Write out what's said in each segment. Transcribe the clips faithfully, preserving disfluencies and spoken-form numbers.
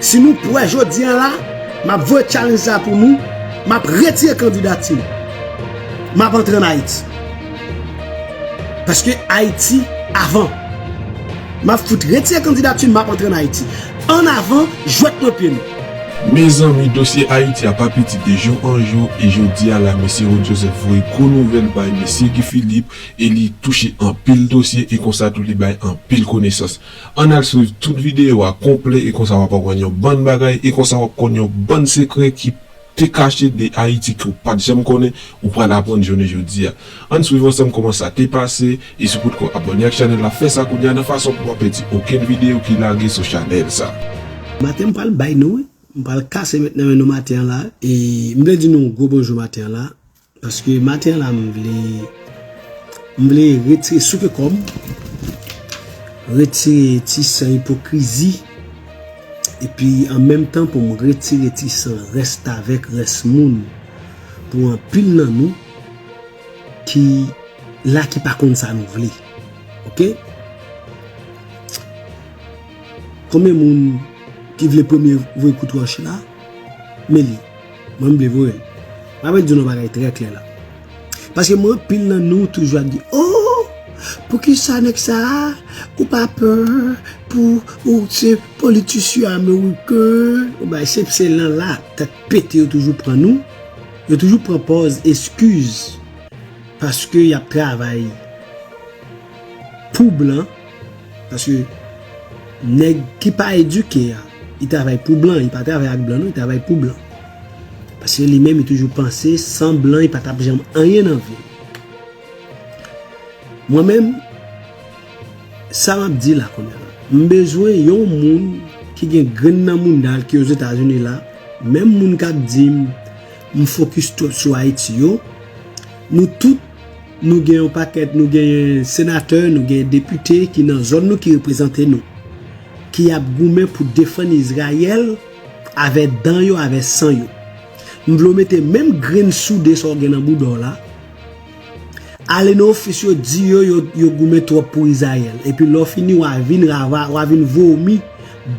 Si nou prè jodi a la, m ap voye challenge sa pou nou, m ap retire kandidati m. M ap antre ann Ayiti. Paske Ayiti avan. M ap fout retire kandidati m, m ap antre ann Ayiti. Ann avan, jwèt nan pye nou. Mezanmi, dosye Ayiti a pa piti de jou an jou, e jodi a la, mesye Rod Joseph voye gwo nouvèl bay mesye Guy Philippe, e li touche anpil dosye, e konsa tou li bay anpil konesans. Ann al swiv tout videyo a konplè, e konsa w ap aprann yon bann bagay, e konsa w ap konn yon bann sekrè ki te kache de Ayiti ke w pa t janm konnen, ou pral aprann jounen jodi a. Ann swiv ansanm kòman sa te pase, e si w potko abòne ak chanèl la, fè sa kounye a nan fason pou w pa pèdi okenn videyo ki lage sou chanèl sa. Maten m pral bay nou wi. M pral kase met nan men nou maten an la. E m vle di nou yon gwo bonjou maten an la. Paske maten an la m vle m vle retire souke kò m, retire ti san ipokrizi, epi an menm tan pou m retire ti san rèstavèk, rès moun, pou anpil nan nou ki la ki pa konn sa nou vle. Oke? Konbyen moun ki vle premye voye kout wòch la? Men li. Mwen m vle voye l. M ap di nou yon bagay trè klè la. Paske mwen anpil nan nou toujou ap di, oh, poukisa nèg sa a, ou pa pè pou ou se politisyen ameriken, ou bay se se lan la, tèt pete yo toujou pran nou, yo toujou pran pòz eskiz, paske y ap travay pou blan, paske nèg ki pa edike a, li travay pou blan, li pa travay ak blan non, li travay pou blan. Paske li menm li toujou panse san blan li pa t ap janm anyen nan vi l. Mwen menm, sa m ap di la kounye a la, m bezwen yon moun ki gen grenn nan mouda l ki Ozetazini la, menm moun k ap di m m fokis twòp sou Ayiti yo, nou tout nou gen yon pakèt, nou genyen senatè, nou genyen depite ki nan zòn nou ki reprezante nou, ki ap goumen pou defann Izrayèl avè dan yo, avè san yo. M vle w mete menm grenn soude sa w gen nan bouda w la, ale nan ofis yo, di yo, yo, yo goumen twòp pou Izrayèl. Epi lè w fini, w a vin rava, w a vin vomi,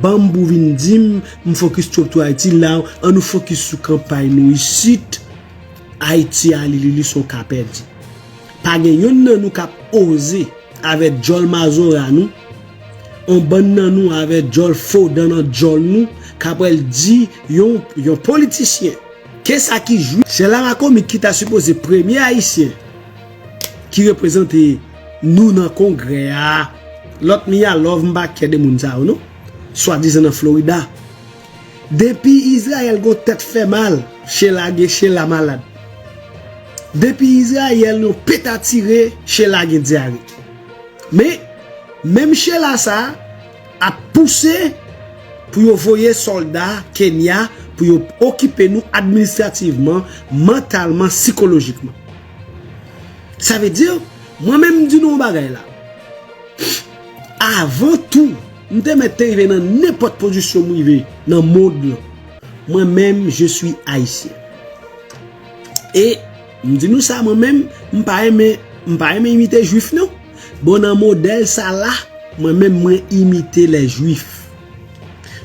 ban m pou vin di m, m fokis twòp sou Ayiti. La, ann nou fokis sou kanpay nou isit. Ayiti a, li, li, li se yon ka pèdi. Pa gen yonn nan nou k ap oze avè djòl mazora nou, yon bann nan nou avè djòl fo dan nan djòl nou, k ap al di yon, yon politisyen, ke sa ki jwi, se la Rakomik ki ta sipoze premye Ayisyen ki reprezante nou nan Kongrè a. Lòt Mia Love, m pa kè de moun sa yo non. Swadizan nan Florida. Depi Izrayèl gon tèt fè mal, Sheila gen Sheila malad. Depi Izrayèl yon peta tire, Sheila gen dyare. Men, menm Sheila sa ap pouse pou yo voye sòlda Kenya pou yo okipe nou administrativman, mantalman, sikolojikman. Sa vle di, mwen menm m di nou yon bagay la. Avan tou, m te mèt te rive nan nenpòt pozisyon m rive nan mond lan. Mwen menm, je suis haïtien. E m di nou sa, mwen menm, m pa renmen, m pa renmen imite jwif non. Bon, nan modèl sa la, mwen menm mwen imite les juifs.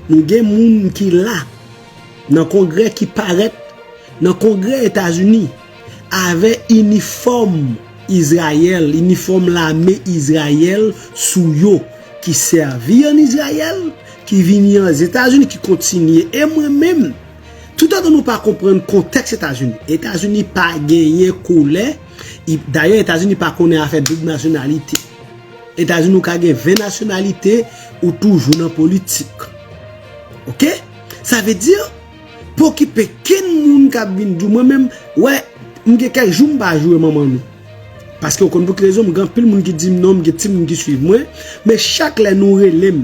Nou gen moun ki la nan kongrè ki parèt nan kongrè Etazini avè inifòm Izrayèl, inifòm lame Izrayèl sou yo, ki sèvi ann Izrayèl, ki vini an Etazini, ki kontinye. E mwen menm, toutotan nou pa konprann kontèks Etazini, Etazini pa genyen koulè, dayè Etazini pa konnen afè doub nasyonalite. Etazini ou ka gen ven nasyonalite, ou toujou nan politik. Oke? Sa vle di, pa okipe kenn moun k ap vin di w, mwen menm, wè, m gen kèk jou m pa joure manman nou. Paske w konn pou ki rezon, m gen anpil moun ki di m non, m gen timoun ki swiv mwen, men chak lè nou rele m,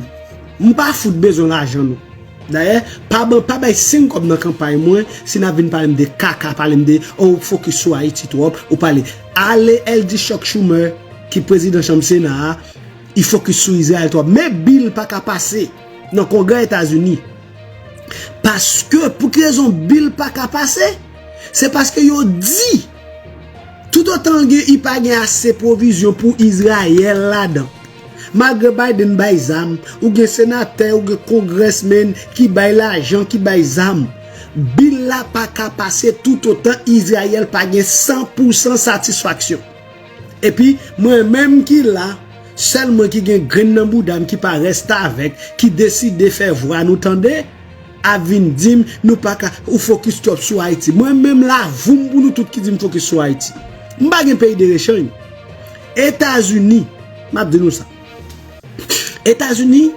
m pa fout bezwen lajan nou. Dayè, pa ban, pa bay senk kòb nan kanpay mwen, si n ap vin pale m de kaka, pale m de, oh, ou fokis sou Ayiti twòp, ou pale. Ale L D Chuck Schumer, ki prezidan chanm Sena a, li fokis sou Izrayèl twòp. Men bil pa ka pase nan Kongrè Etazini. Paske, pou ki rezon bil pa ka pase? Se paske yo di, toutotan gen, li pa gen ase pwovizyon pou Izrayèl ladan, Malgre Biden bay zam, ou gen senatè, ou gen congressman ki bay lajan, ki bay zam, bil la pa ka pase toutotan Izrayèl pa gen san pou san satisfaksyon. Epi, mwen menm ki la, sèl mwen ki gen grenn nan bouda m ki pa restavèk, ki deside fè vwa nou tande, ap vin di m nou pa ka, ou fokis twòp sou Ayiti. Mwen menm la, voum pou nou tout ki di m fokis sou Ayiti. M pa gen peyi de rechanj. Etazini, m ap di nou sa. Etazini,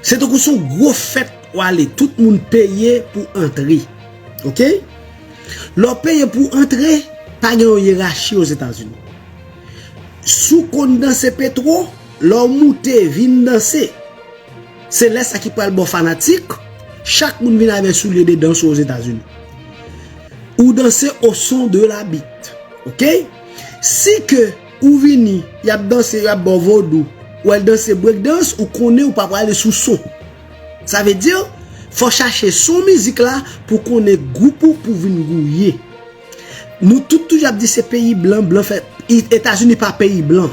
se tankou se yon gwo fèt w ale, tout moun peye pou antre. Oke? Lè w peye pou antre, pa gen yon yerachi Ozetazini. Si w konn danse petwo, lè w moute vin danse, se lè sa ki pral ba w fanatik, chak moun vin avè soulye de dans Ozetazini. Ou danse au son de la beat. Oke? Si ke ou vini, y ap danse, y ap ba w vodou, ou al danse breakdance, ou konnen ou pa prale sou son. Sa vle di, fò chache son mizik la pou konnen gwoup ou pou vin gouye. Nou tout toujou ap di se peyi blan, blan fè. I- Etazini pa peyi blan.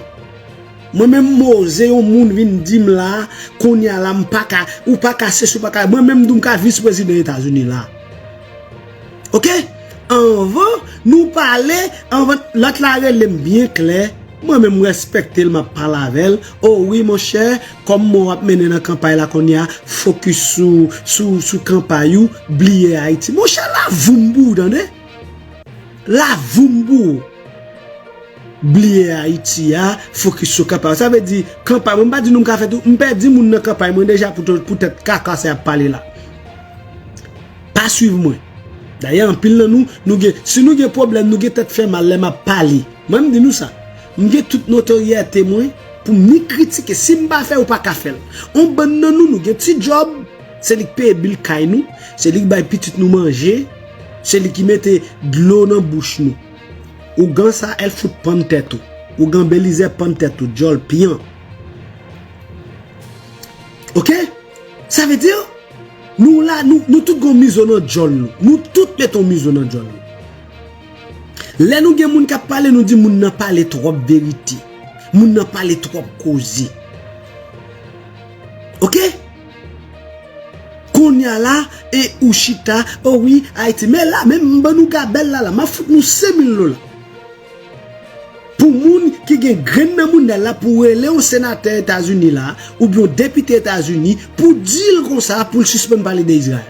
Mwen menm m oze yon moun vin di m la, kounye a la m pa ka, ou pa ka sesi, ou pa ka. Mwen menm m di w m ka vis prezidan Etazini la. Oke? Anvan nou pale, anvan lòt la rele m byen klè, mwen menm m respekte l, m ap pale avè l. O wi, monchè, kòm mwen w ap mennen nan kanpay la kounye a, fokis sou, sou, sou kanpay ou, bliye Ayiti. Monchè, la voum pou ou, tande? La voum pou ou. Bliye Ayiti a, fokis sou kanpay. Sa vle di, kanpay mwen, m pa di nou m ka fè tout, m pèdi moun nan kanpay mwen deja pou, poutèt kaka sa y ap pale la. Pa swiv mwen. Dayè, anpil nan nou, nou gen, si nou gen pwoblèm, nou gen tèt fè mal lè m ap pale. Mwen, m di nou sa. M gen tout notoryete mwen pou m ni kritike. Si m pa fè, ou pa ka fè l. On bann nan nou, nou gen ti djòb, se li k peye bil kay nou, se li k bay pitit nou manje, se li ki mete dlo nan bouch nou. Ougan sa, el fout pann tèt ou. Ougan Belizè pann tèt ou, djòl pyan. Oke? Sa vle di, nou la, nou, nou tout gon mizo nan djòl nou. Nou tout met on mizo nan djòl nou. Lè nou gen moun k ap pale, nou di moun nan pale twòp verite. Moun nan pale twòp koze. Oke? Kounye a la, e ou chita, o wi, Ayiti. Men la, men m ban nou gabèl la, la. M ap fout nou senk mil dola. Pou moun ki gen grenn nan moudal la, pou rele yon senatè Etazini la, oubyen yon depite Etazini, pou di l konsa, pou l sispann pale de Izrayèl.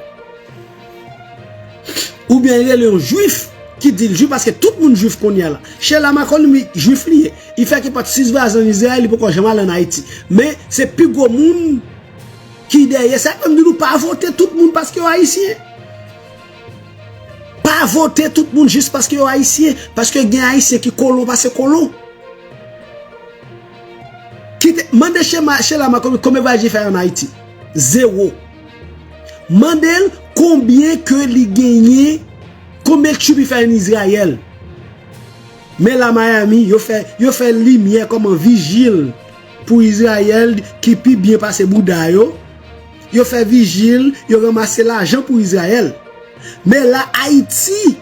Oubyen rele yon jwif ki di l jwif, paske tout moun jwif kounye a la. Sheila Macomb, li jwif li ye. Li fè ki pati sis vwazen an Izrayèl, li poko janm al ann Ayiti. Men, se pi gwo moun ki dèyè. Sa fè m di nou pa vote tout moun paske yo ayisyen. Pa vote tout moun jis paske yo ayisyen, paske gen ayisyen ki kolon pase kolon. Kite, mande Shema, Sheila Macomb konbyen vwayaj li fè ann Ayiti. Zewo. Mande l konbyen ke li genyen, konbyen trip li fè ann Izrayèl. Men la Miami, yo fè, yo fè limyè kòman vijil pou Izrayèl ki pi byen pase bouda yo. Yo fè vijil, yo ranmase lajan pou Izrayèl. Men la Ayiti,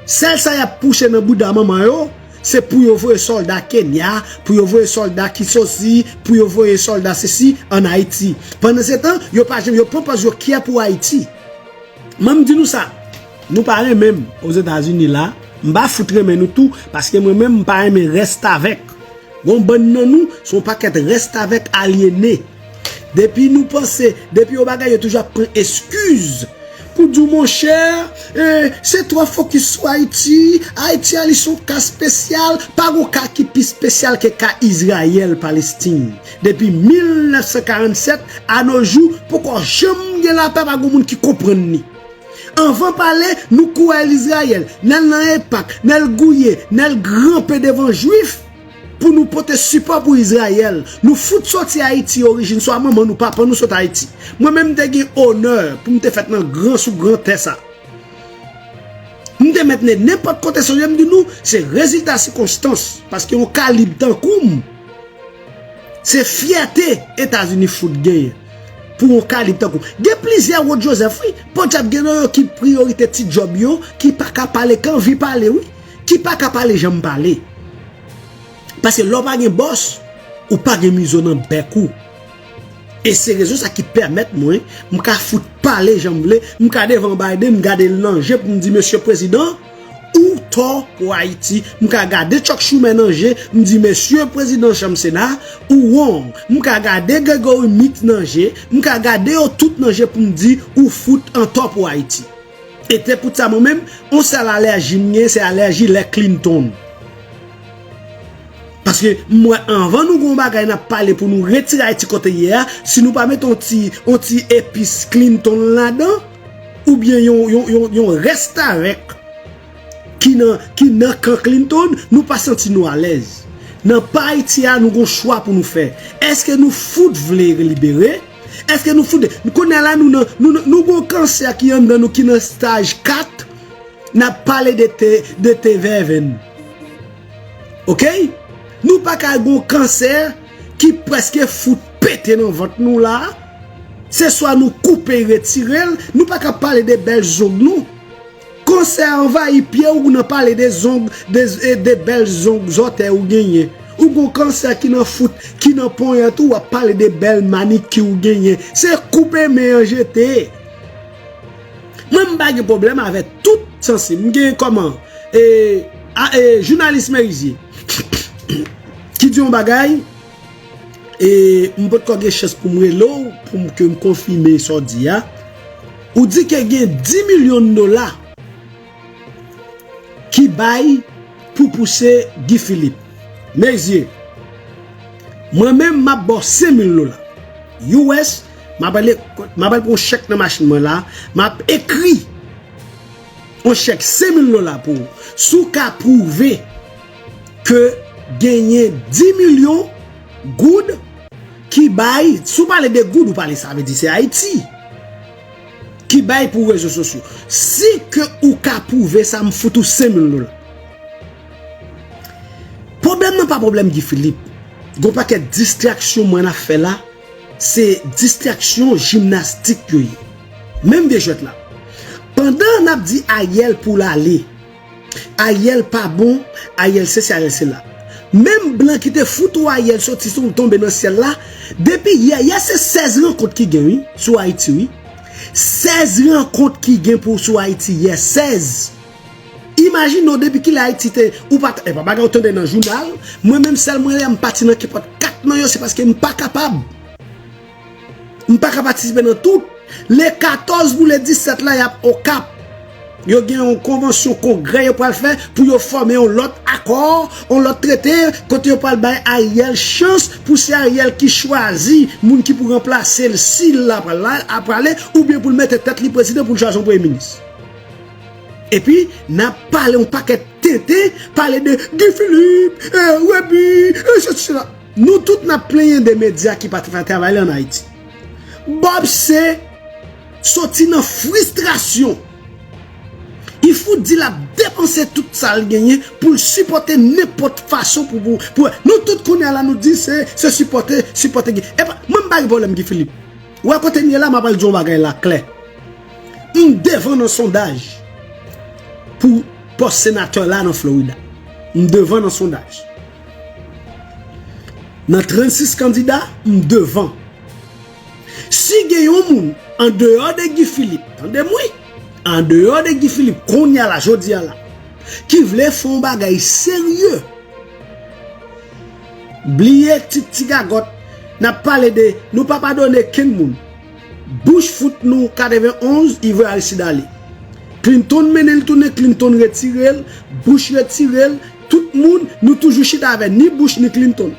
sèl sa y ap pouche nan bouda manman yo, se pou yo voye sòlda Kenya, pou yo voye sòlda ki sosi, pou yo voye sòlda sesi ann Ayiti. Pandansetan, yo pa janm, yo pran pòz yo kyè pou Ayiti. Mwen m di nou sa, nou pa renmen m Ozetazini la, m pa fout renmen nou tou, paske mwen menm m pa renmen restavèk. Gon bann nan nou, se yon pakèt restavèk alyene. Depi nou panse, depi yon bagay yo toujou ap pran eskiz pou di w, monchè, eh, se twò fokis sou Ayiti, Ayiti a li se yon ka espesyal, pa gon ka ki pi espesyal ke ka Izrayèl, Palestin. Depi mil nèf san karannsèt, a no jou, poko janm gen lapè, pa gon moun ki konprann li. Anvan pale, nou kouri al Izrayèl, n al nan enpak, n al gouye, n al granpe devan Jwif pou nou pote sipò pou Izrayèl. Nou fout soti Ayiti orijin, swa manman nou, papa nou sot Ayiti. Mwen menm, m te gen onè pou m te fèt nan gran, sou gran tè sa. M te mèt ne nenpòt kote, sonje m di nou, se rezilta sikonstans, paske yon kalib tankou m, se fyète Etazini fout genyen pou yon kalib tankou. Gen plizyè Rod Joseph, wi. Podyab, gen nan yo ki priyorite ti djòb yo, ki pa ka pale, ki anvi pale, wi. Ki pa ka pale, janm pale. Paske lè w pa gen bòs, Ou pa gen mizo nan bèk ou. E se rezon sa ki pèmèt mwen, m ka fout pale jan m vle, m ka devan Biden, m gade l nan je pou m di, Mesye Prezidan, ou tò pou Ayiti. M ka gade Chuck Schumer nan je, m di, Mesye Prezidan Chanm Sena, ou wrong. M ka gade Gregory Meeks nan je, m ka gade yo tout nan je pou m di, ou fout antò pou Ayiti. E te pout sa mwen menm, on sèl alèji m gen, se alèji lè Clinton. Paske m wè anvan nou gon bagay n ap pale pou nou retire Ayiti kote l ye a, si nou pa mete on ti, on ti epis Clinton ladan, oubyen yon, yon, yon, yon restavèk ki nan, ki nan kan Clinton, nou pa santi nou alèz. Nan pa Ayiti a, nou gon chwa pou nou fè. Èske nou fout vle libere? Èske nou fout, kounye a la nou nan, nou, nou, nou gon kansè ki anndan nou ki nan staj kat, n ap pale de te, de te vèvenn. Oke? Nou pa ka gon kansè ki prèske fout pete nan vant nou la. Se swa nou koupe y retire l, nou pa ka pale de bèl zong nou. Kansè anvayi pye w nan pale de zong, de, de bèl zong zòtèy ou genyen. Ou gon kansè ki nan fout, ki nan ponyèt ou, w ap pale de bèl manikir ou genyen. Se koupe men an jete. Mwen m pa gen pwoblèm avè tout sansib. M gen kòman, e, a, e, jounalis Merizier ki di yon bagay, e m potko gen chans pou m rele w, pou m, ke m konfime sa w di a. Ou di ke gen dis milyon dola ki bay pou pouse Guy Philippe. Mezye, mwen menm m ap ba w senk mil dola. U S, m ap al, m ap al pran yon chèk nan machin mwen la, m ap ekri yon chèk senk mil dola pou ou. Si w ka pwouve ke genyen dis milyon goud ki bay, si w pale de goud, ou pale, sa vle di se Ayiti ki bay pou rezo sosyo. Si ke ou ka pwouve sa, m fout ou senk mil dola. Pwoblèm nan pa pwoblèm Guy Philippe. Gon pakèt distraksyon mwen ap fè la, se distraksyon jimnastik yo ye. Menm vye jwèt la. Pandan n ap di Ariel pou l ale, Ariel pa bon, Ariel sesi, Ariel sela. Menm blan ki te fout ou Ariel soti sou tonbe nan syèl la, depi yè, yè se sèz rankont ki gen, wi, sou Ayiti, wi. Sèz rankont ki gen pou sou Ayiti yè, sèz. Imajine w depi kilè Ayiti te, ou pa, e pa bagay ou tande nan jounal, mwen menm sèl mwen lè m pati nan kenpòt kat nan yo, se paske m pa kapab. M pa ka patisipe nan tout. Le katòz pou le disèt la, y ap Okap. Yo gen yon konvansyon kongrè yo pral fè pou yo fòme yon lòt akò, yon lòt trete, kote yo pral bay Ariel chans pou se Ariel ki chwazi moun ki pou ranplase l si l la pral la, ap prale, oubyen pou l mete tèt li prezidan pou l chwazi yon premye minis. Epi, n ap pale yon pakèt tenten, pale de Guy Philippe, eh, Webby, eh, sesi, sela. Nou tout n ap plenyen de medya ki pa t fè travay li ann Ayiti. Bob C soti nan fristrasyon. Li fout di l ap depanse tout sa l genyen pou l sipòte nenpòt fason pou, pou, pou, nou tout kounye a la nou di se, se sipòte, sipòte Guy. Epa, mwen m pa gen pwoblèm Guy Philippe. Ou wè kote m ye la, m ap al di yon bagay la klè. M devan nan sondaj pou pòs senatè la nan Florida. M devan nan sondaj. Nan trannsis kandida, m devan. Si gen yon moun andeyò de Guy Philippe, tande m wi, andeyò de Guy Philippe, kounye a la, jodi a la, ki vle fè yon bagay serye, bliye ti, ti gagòt, n ap pale de nou pa padone kenn moun. Bush fout nou katrevenn onz, li voye Aristide ale. Clinton mennen l tounen, Clinton retire l, Bush retire l, tout moun, nou toujou chita avè ni Bush ni Clinton.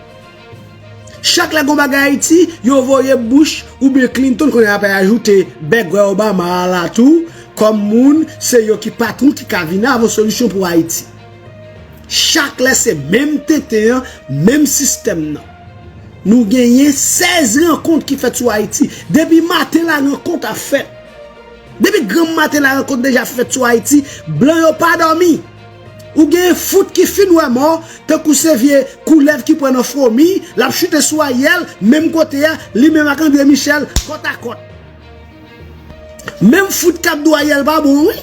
Chak lè gon bagay Ayiti, yo voye Bush oubyen Clinton, kounye a y ap ajoute bègwè Obama a la tou, kòm moun, se yo ki patwon ki ka vin avè yon solisyon pou Ayiti. Chak lè se menm tenten an, menm sistèm nan. Nou genyen sèz rankont ki fèt sou Ayiti. Depi maten la rankont ap fèt. Depi granm maten la rankont deja fèt sou Ayiti, blan yo pa dòmi. Ou genyen fout ki fin wè mò, tankou se vye koulèv ki pran nan fwomi, l ap choute sou Ariel, menm kote a, li menm ak André Michel, kòt a kòt. Menm fout k ap di w Ariel pa bon, wi.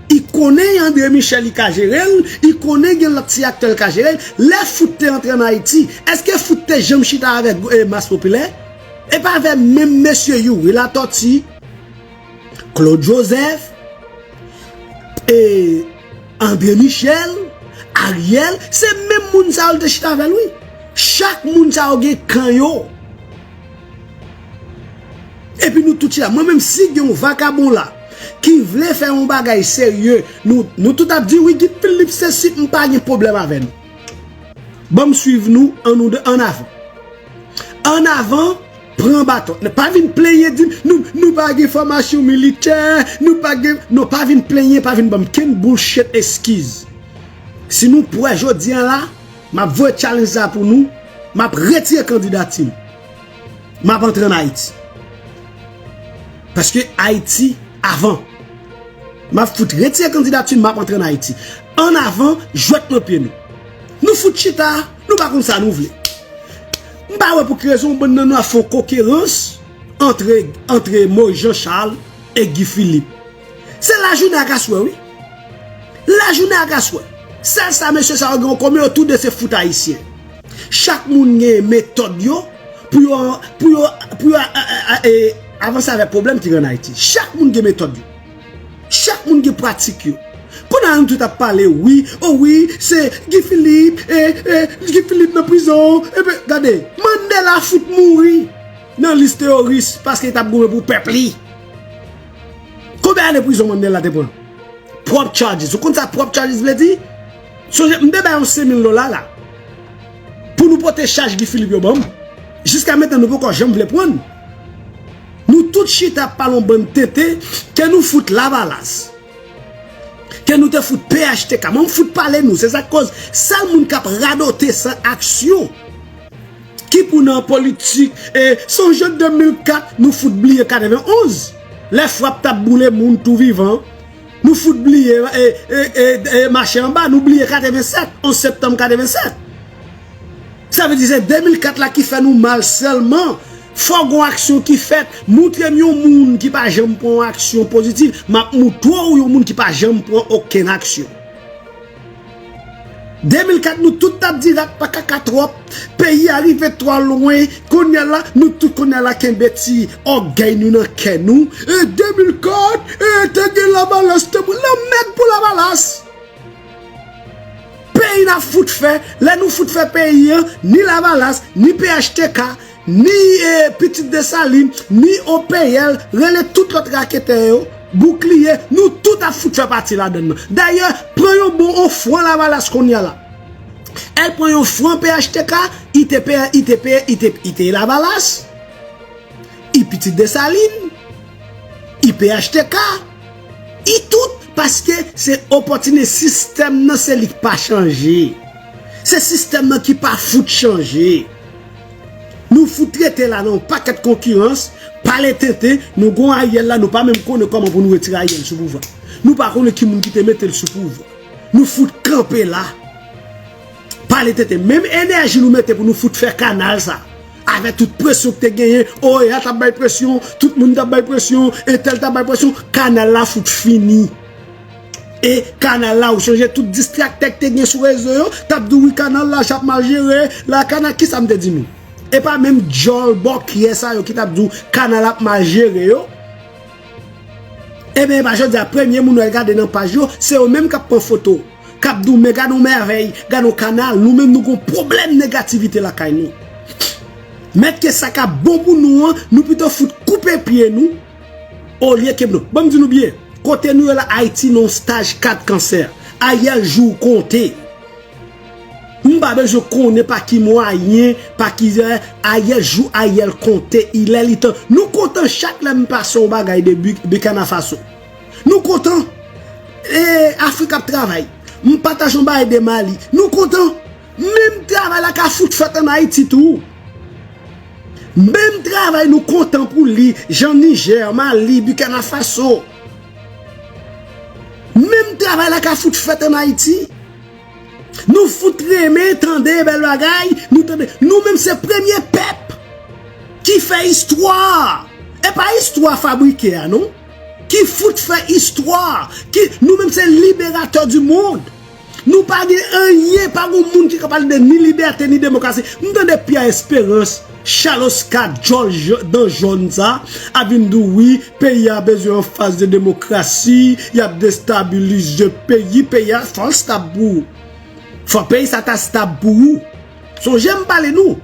I konnen André Michel i ka jere l, i konnen gen lòt ti aktè l ka jere l. Lè fout te antre ann Ayiti, èske fout te janm chita avèk, eh, mas popilè? E pa avè menm mesye Youri Latortue, Claude Joseph, e André Michel, Ariel, se menm moun sa yo l te chita avè l, wi. Chak moun sa yo gen kan yo. Epi nou tout chita. Mwen menm, si gen yon vakabon la ki vle fè yon bagay serye, nou, nou tout ap di, wi, Guy Philippe, se si, m pa gen pwoblèm avè nou. Ban m swiv nou, an nou de, an avan. An avan, pran baton. Pa vin plenyen, di m, nou, nou pa gen fòmasyon militè, nou pa gen, non, pa vin plenyen, pa vin ban m kenn bullshit eskiz. Si nou prè jodi a la, m ap voye challenge sa pou nou, m ap retire kandidati m. M ap antre ann Ayiti. Paske Ayiti avan. M ap fout retire kandidati m, m ap antre ann Ayiti. An avan, jwèt nan pye nou. Nou fout chita, nou pa konn sa nou vle. M pa wè pou ki rezon bann nan nou ap fè yon kokerans antre, antre Moïse Jean Charles e Guy Philippe. Se lajounen ak aswè, wi. Lajounen ak aswè. Sèl sa mesye sa yo gen an komen, yo tou de se fout ayisyen. Chak moun gen metòd yo pou yo, pou yo, pou yo a, a, a, a, e, avanse avèk pwoblèm ki gen ann Ayiti. Chak moun gen metòd yo. Chak moun gen pratik yo. Kounye a nou tout ap pale, wi, o wi, se Guy Philippe, e, e, Guy Philippe nan prizon, epi, gade, Mandela fout mouri nan lis teyoris paske li t ap goumen pou pèp li. Konbyen ane prizon Mandela te pran? Prop charges. Ou konn sa prop charges vle di? Sonje, m te bay yon senk mil dola la. Pou nou pote chaj Guy Philippe yo ban m. Jiska mentnan, nou poko janm vle pran l. Nou tout chita ap pale yon bann tenten, ke nou fout Lavalas. Ke nou te fout P H T K. Mwen, m fout pale nou. Se sa k koz sèl moun k ap radote san aksyon. Ki pou nan politik, e, sonje de mil kat, nou fout bliye katrevenn onz. Lè frap t ap boule moun tou vivan, nou fout bliye, e, e, e, e, mache anba, nou bliye katrevenn sèt, onz septanm katrevenn sèt. Sa vle di se de mil kat la ki fè nou mal sèlman. Fò gon aksyon ki fèt. Moutre m yon moun ki pa janm pran yon aksyon pozitif, m ap moutre w yon moun ki pa janm pran okenn aksyon. De mil kat, nou tout t ap di rat pa kaka twòp. Peyi a rive twò lwen. Kounye a la, nou tout kounye a la kenbe ti ògèy nou nan kè nou. E de mil kat, e te gen Lavalas, te pran lanmèd pou Lavalas. Peyi n ap fout fè, lè nou fout fè peyi an, ni Lavalas, ni P H T K, ni, e, Pitit Desalin, ni O P L, rele tout lòt raketè yo, boukliye, nou tout ap fout fè pati ladann nan. Dayè, pran yon bon, yon fran Lavalas kounye a la. Èl pran yon fran P H T K, I T P, I T P, I T P, I T Lavalas, I Pitit Desalin, I P H T K, I tout, paske se opòtinis sistèm nan, se li k pa chanje. Se sistèm nan ki pa fout chanje. Nou fout rete la nan yon pakèt konkirans, pale tenten, nou gon Ariel la, nou pa menm konnen kòman pou nou retire Ariel sou pouvwa. Nou pa konnen ki moun ki te mete l sou pouvwa. Nou fout kanpe la. Pale tenten. Menm enèji nou mete pou nou fout fè kanal sa. Avèk tout presyon ki te genyen, O E A t ap bay presyon, tout moun t ap bay presyon, entèl t ap bay presyon, kanal la fout fini. E kanal la, ou sonje tout distraktè ki te gen sou rezo yo, t ap di w, wi, kanal la j ap mal jere, la kanal, kisa m te di nou? E pa menm djòl bòkyè sa yo ki t ap di w kanal ap mal jere yo? Ebyen, e pa jodi a premye moun w al gade nan paj yo, se yo menm k ap pran foto, k ap di w, men gade yon mèvèy, gade yon kanal, nou menm nou gon pwoblèm negativite lakay nou. Mèt ke sa k ap bon pou nou an, nou pito fout koupe pye nou, olye ke nou. Ban m di nou byen, kote nou ye la, Ayiti nan yon staj kat kansè. Ariel, jou w konte. M pa bezwen konnen pa ki mwayen, pa ki, eh, Ariel, jou Ariel konte, il est, li tan. Nou kontan chak lè m pase yon bagay de Bi-, Burkina Faso. Nou kontan. E Afrik ap travay. M pataje yon bagay de Mali. Nou kontan. Menm travay la ka fout fèt ann Ayiti tou. Menm travay nou kontan pou li, jan Nijè, Mali, Burkina Faso. Menm travay la ka fout fèt ann Ayiti. Nou fout renmen tande bèl bagay, nou tande. Nou menm se premye pèp ki fè istwa. E pa istwa fabrike a, non. ki fout fè istwa, ki, nou menm se liberatè di mond. Nou pa gen anyen, pa gen moun ki ka pale de ni libète, ni demokrasi. M tande Pierre Espérance, Charles Oscar, George dan jòn sa, ap vin di w wi, peyi a bezwen yon faz de demokrasi, y ap destabilize peyi, peyi a fò l stab pou ou. Fò peyi sa ta stab pou ou. Sonje m pale nou.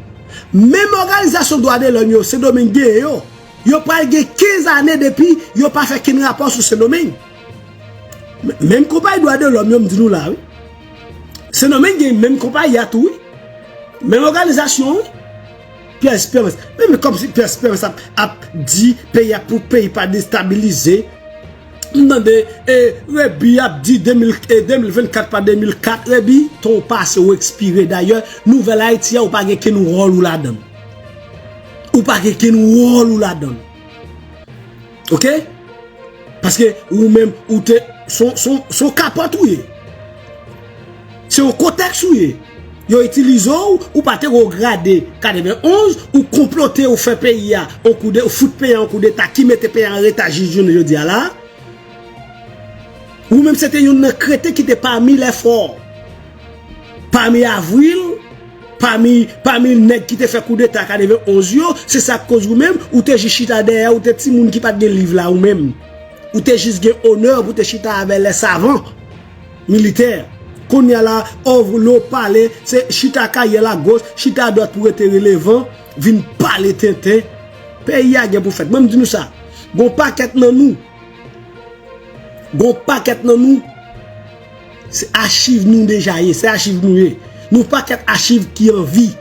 Menm òganizasyon dwa de lòm yo, Sendomeng genyen yo. Yo pral gen kenz ane depi yo pa fè kenn rapò sou Sendomeng. Menm konpayi dwa de lòm yo, m di nou la, wi. Sendomeng gen menm konpayi a tou, wi. Menm òganizasyon, wi. Pierre Espérance. Men, men kòmsi Pierre Espérance ap, ap di peyi a pou peyi pa destabilize. M tande, e, Rebi ap di de mil, e, de mil vennkat pa de mil kat, Rebi, tan w pase, w ekspire. Dayè, nouvèl Ayiti a, ou pa gen kenn wòl ou ladan l. Ou pa gen kenn wòl ou ladan l. Oke? Paske ou menm, ou te, se yon, se yon, se yon kapòt ou ye. Se yon kotèks ou ye. Yo itilize w, ou pa te wo grade katrevenonz, ou konplote, ou fè peyi a, yon koudeta, ou fout peyi a yon koudeta ki mete peyi a an reta jis jounen jodi a la. Ou menm se te youn nan kreten ki te pami lè fò. Pami Avril, pami, pami nèg ki te fè koudeta katrevenonz yo, se sa k koz ou menm, ou te jis chita dèyè, ou te timoun ki pa t gen liv la, ou menm. Ou te jis gen onè pou te chita avè lè savan militè. Kounye a la, o, lè w pale, se chita kay a goch, chita dwat pou rete relevan, vin pale tenten. Peyi a gen pou fèt. Mwen, m di nou sa, gon pakèt nan nou, gon pakèt nan nou, se achiv nou deja ye, se achiv nou ye. Nou pakèt achiv ki an vi.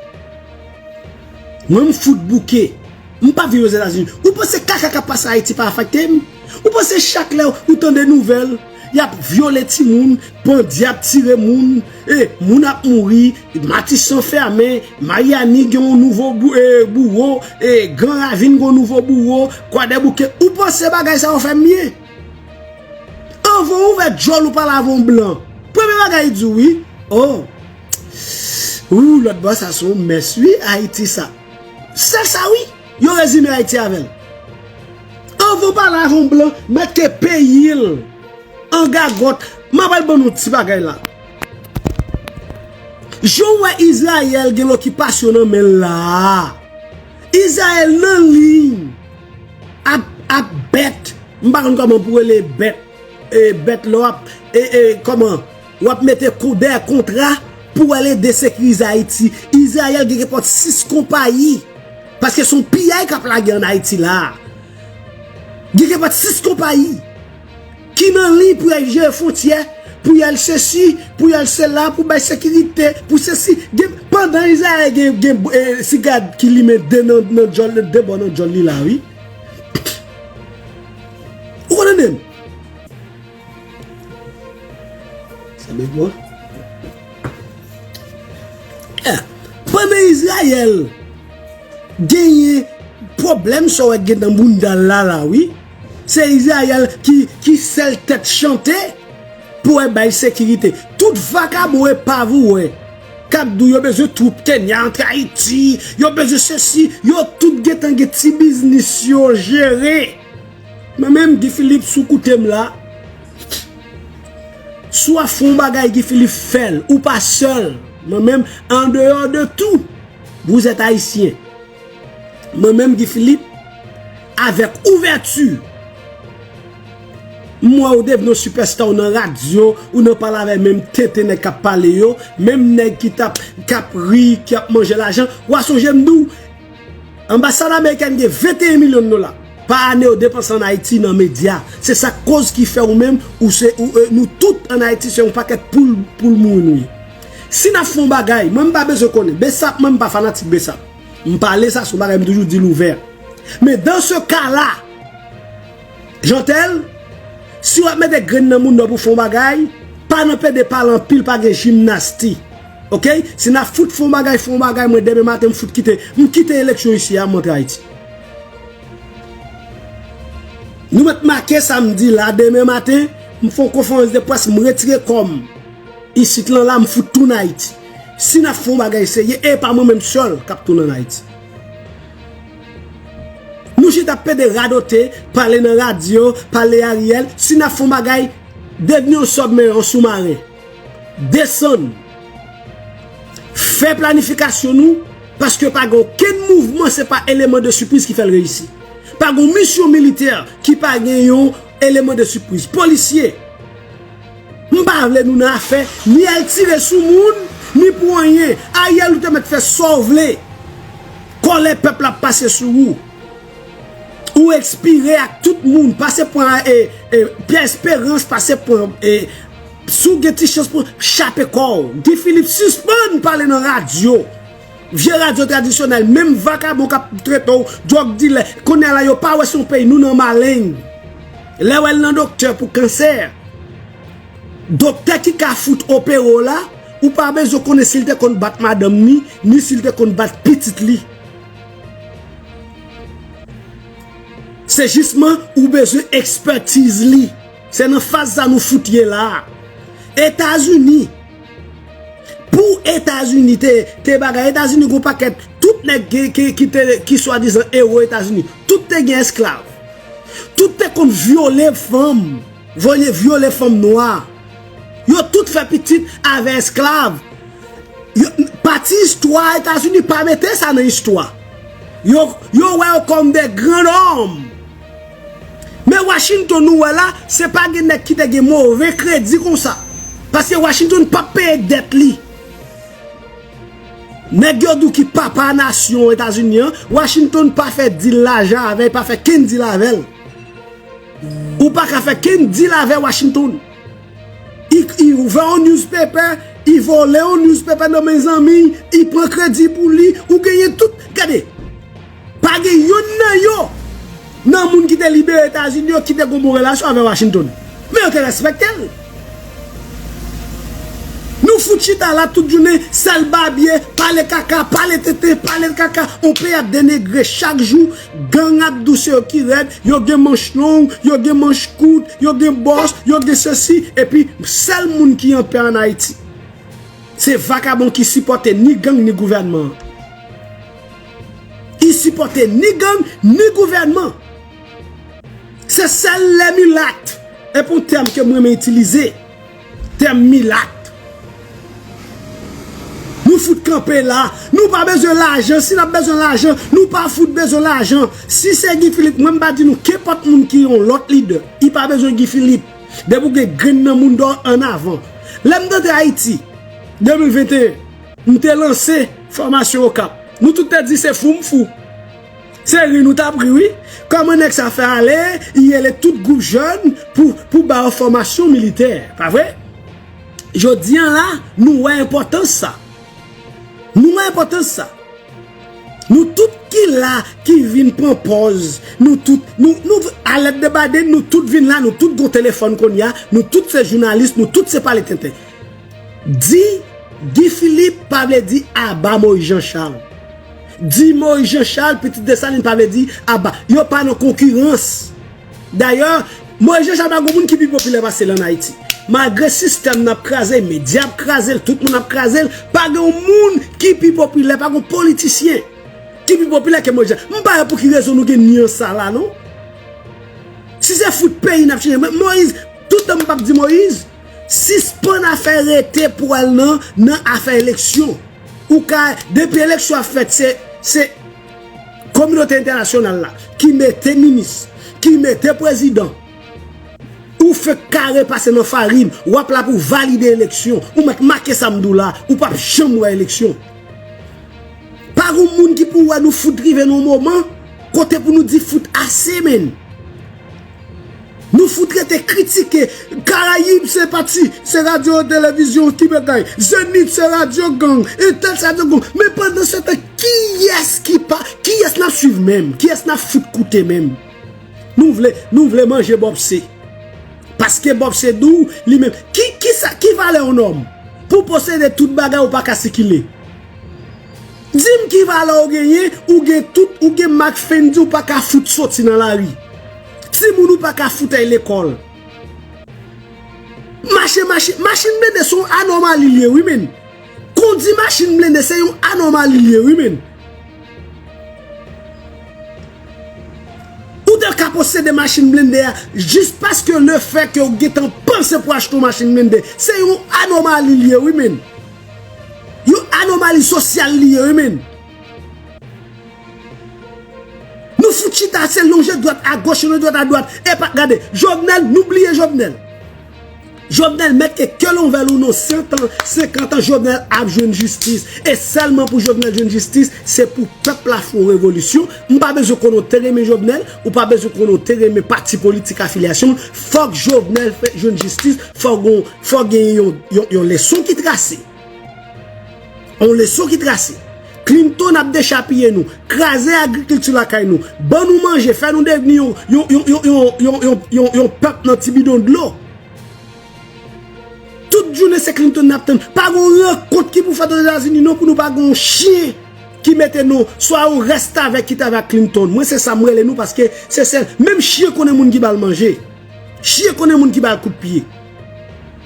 Mwen, m fout bouke. M pa viv Ozetazini. Ou panse kaka k ap pase Ayiti pa afekte m? Ou panse chak lè ou tande nouvèl, y ap vyole timoun, bandi ap tire moun, e, moun ap mouri, Matisan fèmen, Mayani gen yon nouvo bou-, e, bouwo, e, Gran Ravin gen yon nouvo bouwo, Kwadèbouke, ou panse bagay sa yo fè m byen? Anvan w ouvè djòl ou pale avè yon blan, premye bagay li di w, wi, oh, ou, lòt bò sa se yon mès, wi, Ayiti sa. Sèl sa, wi, yo rezime Ayiti avè l. Anvan w pale avè yon blan, mèt ke peyi l an gagòt. M ap al ban nou ti bagay la. Jan w wè Izrayèl gen lokipasyon nan men l la a, Izrayèl nan liy ap, ap bèt. M pa konn kòman pou rele bèt. E, bèt lè w ap, e, e, kòman? W ap mete kou-, dèyè kontra pou w al ede sekirize Ayiti. Izrayèl gen kenpòt sis konpayi. Paske se yon piyay k ap lage ann Ayiti la a. Gen kenpòt sis konpayi ki nan liy pou y al jere fwontyè, pou y al sesi, pou y al sela, pou bay sekirite, pou sesi. Gen, pandan Izrayèl gen, gen, e, siga ki limen de nan, nan djòl, de bò nan djòl li la, wi. Ou konn tande m? Sa bèl bò. Eh, pandan Izrayèl genyen pwoblèm sa w wè k gen nan bounda l la, la, wi. Se Izrayèl ki, ki sèl tèt chante pou wè bay sekirite. Tout vakabon epav ou wè k ap di w yo bezwen twoup Kenya antre Ayiti, yo bezwen sesi, yo tout gentan gen ti biznis yo jere. Mwen menm, Guy Philippe, si w koute m la, si w ap fè yon bagay, Guy Philippe, fè l. Ou pa sèl. Mwen menm, an deyò de tou, vous êtes haïtien. Mwen menm, Guy Philippe, avèk ouvèti, m wè ou devni yon sipèsta, ou nan radyo, ou nan pale avè menm tenten nèg k ap pale yo, menm nèg ki t ap, k ap ri, k ap manje lajan. W a sonje m di w, anbasad amerikèn gen venteyen milyon dola pa ane yo depanse ann Ayiti nan medya. Se sa k koz ki fè ou menm, ou se, ou, e, nou tout ann Ayiti se yon pakèt poul, poul mouri nou ye. Si n ap fè yon bagay, mwen m pa bezwen konnen. Besap, mwen m pa fanatik Besap. M pale sa se yon bagay m toujou di l ouvè. Men dans ce cas-là, Jeantel, si w ap mete grenn nan mounda w pou fè yon bagay, pa nan pede pale anpil, pa gen jimnasti. Oke? Si n ap fout fè yon bagay, fè yon bagay, mwen demen maten m fout kite, m kite eleksyon isi a, m antre Ayiti. Nou mèt make sa m di la, demen maten, m fè yon konferans de près, m retire kò m. Isit lan la, m fout tounen Ayiti. Si n ap fè yon bagay serye, e pa mwen menm sèl k ap tounen ann Ayiti. Nou chita ap pede radote, pale nan radyo, pale Ariel, si n ap fè yon bagay, devni yon sòbmè, yon soumaren. Desann. Fè planifikasyon nou, paske pa gen okenn mouvman, se pa eleman de sipriz ki fè l reyisi. Pa gen yon misyon militè ki pa gen yon eleman de sipriz. Polisye, m pa vle nou nan afè, ni al tire sou moun, ni pou anyen. Ariel, ou te mèt fè sa w vle. Kòlè pèp la ap pase sou ou. Ou ekspire ak tout moun. Pase pran e, e, Pierre Espérance, pase pran e, si w gen ti chans pou chape kò w. Guy Philippe, sispann pale nan radyo. Vye radyo tradisyonèl, menm vakabon k ap trete w dwòg dilè. Kounye a la, yo pa wè se yon peyi, nou nan maleng. Lè w al nan doktè pou kansè, doktè ki ka fout opere w la, ou pa bezwen konnen si l te konn bat madanm ni, ni si l te konn bat pitit li. Se jisman ou bezwen ekspètiz li. Se nan faz sa nou fout ye la a. Etazini, pou Etazini te, te bagay, Etazini gon pakèt, tout nèg ki, ki, ki te, ki swadizan ewo Etazini, tout te gen esklav. Tout te konn vyole fanm, vyole, vyole fanm nwa. Yo tout fè pitit avè esklav. Yo, pati istwa Etazini pa mete sa nan istwa. Yo, yo wè yo kòm de gran nonm. Men Washington nou wè la, se pa gen nèg ki te gen move kredi konsa. Paske Washington p ap peye dèt li. Nèg yo di w ki papa nasyon Etazini an, Washington pa fè dil lajan avè l, pa fè kenn dil avè l. Ou pa ka fè kenn dil avè Washington. I, i ouvè yon newspaper, i vòlè yon newspaper nan men zanmi, i pran kredi pou li, ou genyen tout. Gade, pa gen yonn nan yo, nan moun ki te libere Etazini yo, ki te gon bon relasyon avè Washington. Men yo te respekte l. Nou fout chita la tout jounen, sèl babye, pale kaka, pale tenten, pale kaka. On peyi ap denegre chak jou, gang ap dou se yo ki rèd, yo gen manch long, yo gen manch kout, yo gen bòs, yo gen sesi, epi sèl moun ki anpè ann Ayiti, se vakabon ki sipòte ni gang ni gouvènman an. Li sipòte ni gang ni gouvènman. Se sèl lè milat, e pou tèm ke m renmen itilize, tèm milat. Nou fout kanpe la, nou pa bezwen lajan, si n ap bezwen lajan, nou pa fout bezwen lajan. Si se Guy Philippe, mwen m pa di nou kenpòt moun ki yon lòt lidè, li pa bezwen Guy Philippe. Depi w gen grenn nan moun dò ann avan. Lè m t antre Ayiti, de mil venteyen, m te lanse fòmasyon Okap. Nou tout te di se fou m fou. Se ri nou t ap ri, wi. Kòman nèg sa fè ale, li rele tout gwoup jèn pou, pou ba yo fòmasyon militè, pa vre? Jodi a la, nou wè enpòtans sa. Nou wè enpòtans sa. Nou tout ki la, ki vin pran pòz, nou tout, nou, nou, alèt de Biden, nou tout vin la, nou tout gon telefòn kounye a, nou tout se jounalis, nou tout se pale tenten. Di Guy Philippe pa vle di aba Moïse Jean Charles. Di Moïse Jean Charles, pitit Desalin, pa vle di aba. Yo pa nan konkirans. Dayè, Moïse Jean Charles pa gen moun ki pi popilè pase l ann Ayiti. Malgre sistèm nan ap kraze, medya ap kraze l, tout moun ap kraze l, pa gen yon moun ki pi popilè, pa gen yon politisyen ki pi popilè ke Moïse Jean. M pa wè pou ki rezon nou gen nyans sa la, non. Si se fout peyi n ap chanje, men Moïse, toutan m p ap di Moïse, sispann afè rete pou al nan, nan afè eleksyon. Ou ka, depi eleksyon ap fèt, se, se kominote entènasyonal la ki mete minis, ki mete prezidan. Ou fenk kare pase nan farin, w ap la pou valide eleksyon. Ou mèt make sa m di w la, ou p ap janm wè eleksyon. Pa gon moun ki pou wè nou fout rive nan yon moman kote pou nou di fout ase, menn. Nou fout rete kritike. Karayib se pati, se radyo televizyon ki bagay. Zenith se radyo gang. Entèl se radyo gang. Men pandan se tan, kiyès ki pa, kiyès n ap swiv menm? Kiyès n ap fout koute menm? Nou vle, nou vle manje bòpse. Paske bòpse di w li menm. Ki, ki sa, ki valè yon nonm? Pou posede tout bagay ou pa ka sikile. Di m ki valè w genyen, ou gen tout, ou gen mak fendi, ou pa ka fout soti nan lari. Timoun ou pa ka fout al lekòl. Mache, mache, machin blende se yon anòmali l ye, wi, menn. Kondi machin blende se yon anòmali l ye, wi, menn. posede machin blende a, jis paske le fè ke w gentan panse pou achte yon machin blende. Se yon anomali li ye, wi, menn. Yon anomali sosyal li ye, wi, menn. Nou fout chita, se lonje dwèt agoch, lonje dwèt adwat. E pa, gade, Jovenel, nou bliye Jovenel. Jovenel, mèt ke ke l anvè l ou non, sent an, senkant an, Jovenel ap jwenn jistis. E sèlman pou Jovenel jwenn jistis, se pou pèp la fè yon revolisyon. M pa bezwen konnen w te renmen Jovenel, ou pa bezwen konnen w te renmen pati politik afilyasyon w. Fòk Jovenel fè jwenn jistis, fòk gon, fòk gen yon, yon, yon leson ki trase. Yon leson ki trase. Clinton ap dechapiye nou, kraze agrikilti lakay nou, ban nou manje, fè nou devni yon, yon, yon pèp nan ti bidon dlo. Tout jounen se Clinton n ap tann. Pa gen yon rankont ki pou fèt Ozetazini non pou nou pa gen yon chen ki mete nou, swa yon restavèk ki t avè ak Clinton. Mwen se sa m rele nou paske se sèl, menm chen konnen moun ki ba l manje. Chen konnen moun ki ba l kout pye.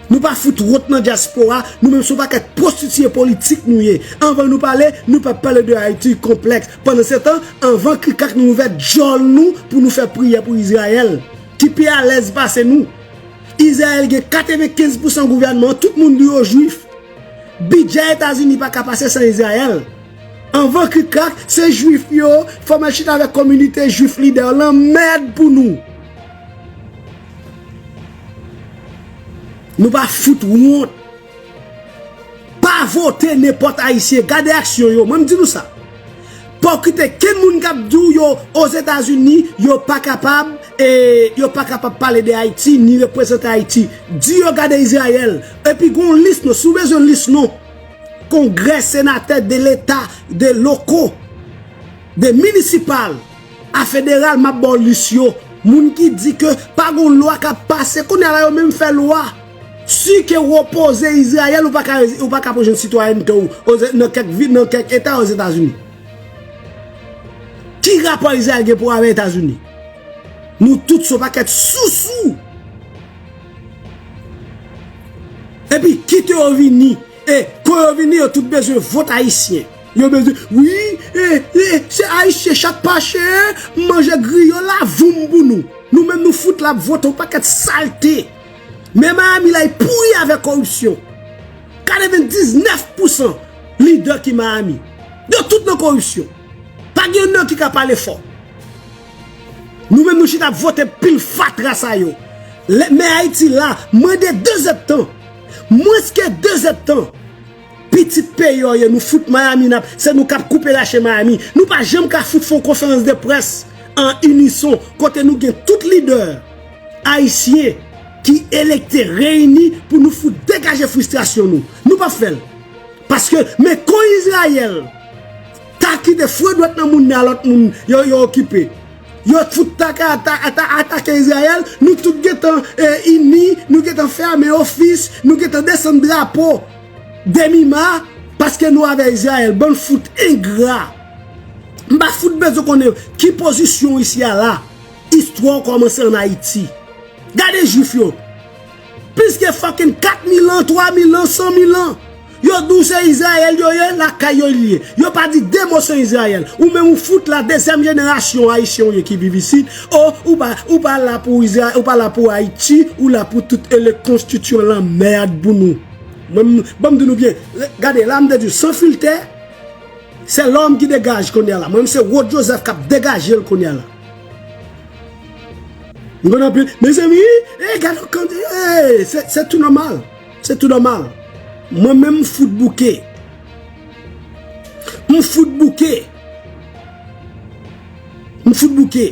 Nou pa fout wont nan dyaspora, nou menm se yon pakèt pwostitiye politik nou ye. Anvan nou pale, nou pa pale de Ayiti konplèks. Pandansetan, anvan krikrak nou ouvè djòl nou pou nou fè priyè pou Izrayèl, ki pi alèz pase nou. Izrayèl gen katrevenkenz pousan gouvènman, tout moun nou yo jwif. Bidjè Etazini pa ka pase san Izrayèl. Anvan krikrak, se jwif yo, fò m al chita avèk kominote jwif lidè yo, lanmèd pou nou. Nou pa fout wont. Pa vote nenpòt ayisyen. Gade aksyon yo. Mwen m di nou sa. Pa okite kenn moun k ap di w yo Ozetazini, yo pa kapab, e yo pa kapab pale de Ayiti, ni reprezante Ayiti. Di yo gade Izrayèl. Epi gon lis non, si w bezwen lis non. Kongrè, senatè, de leta, de loko, de minisipal, a federal, m ap ba w lis yo. Moun ki di ke pa gon lwa k ap pase, kounye a la yo menm fè lwa. Si ke w opoze Izrayèl, ou pa ka, ou pa ka pran jwenn sitwayènte w nan kèk vil, nan kèk eta Ozetazini. Ki rapò Izrayèl gen pou avè Etazini? Nou tout se yon pakèt sousou. Epi kite yo vini. E kon yo vini, yo tout bezwen vòt ayisyen. Yo bezwen, wi, e, e, se ayisyen chat pa chen, manje griyo la voum pou nou. Nou menm nou fout la ap vote yon pakèt salte. Men Miami la, li pouri avèk koripsyon. Katrevendiznèf pousan lidè ki Miami, yo tout nan koripsyon. Pa gen youn nan yo ki ka pale fò. Nou menm nou chita ap vote pil fatra sa yo. Lè, men Ayiti la, mande de zèdtan. Mwens ke de zèdtan. Pitit peyi yo ye, nou fout Miami n ap, se nou k ap koupe rache Miami. Nou pa janm ka fout fè yon konferans de près an inison kote nou gen tout lidè ayisyen ki elekte reyini pou nou fout degaje fristrasyon nou. Nou p ap fè l. Paske men kon Izrayèl ta kite fre dwèt nan moun nan, lòt moun yo, yo okipe. Yo fout ta ka ata-, ata-, atake Izrayèl, nou tout gentan, e, ini, nou gentan fèmen ofis, nou gentan desann drapo demi ma, paske nou avè Izrayèl, bann fout engra. M pa fout bezwen konnen ki pozisyon w isi a la. Istwa w kòmanse ann Ayiti. Gade jwif yo. Plis ke fucking kat mil an, twa mil an, san mil an. Yo di w se Izrayèl yo ye, lakay yo li ye. Yo pa di de mo san Izrayèl. Ou menm ou fout la, dezyèm jenerasyon ayisyen w ye ki viv isit. O, ou pa, ou pa la pou Izra-, ou pa la pou Ayiti, ou la pou tout e le konstityan lanmèd pou nou. Mwen, m-, ban m di nou byen, gade, la m te di w, san filtè, se lòm ki degaj kounye a la. Mwen, se Rod Joseph k ap degaje l kounye a la. M konn anpil. Mezanmi, e gade yon kandida, e, se, se tou nòmal. Se tou nòmal. Mwen menm, m fout bouke. M fout bouke. M fout bouke.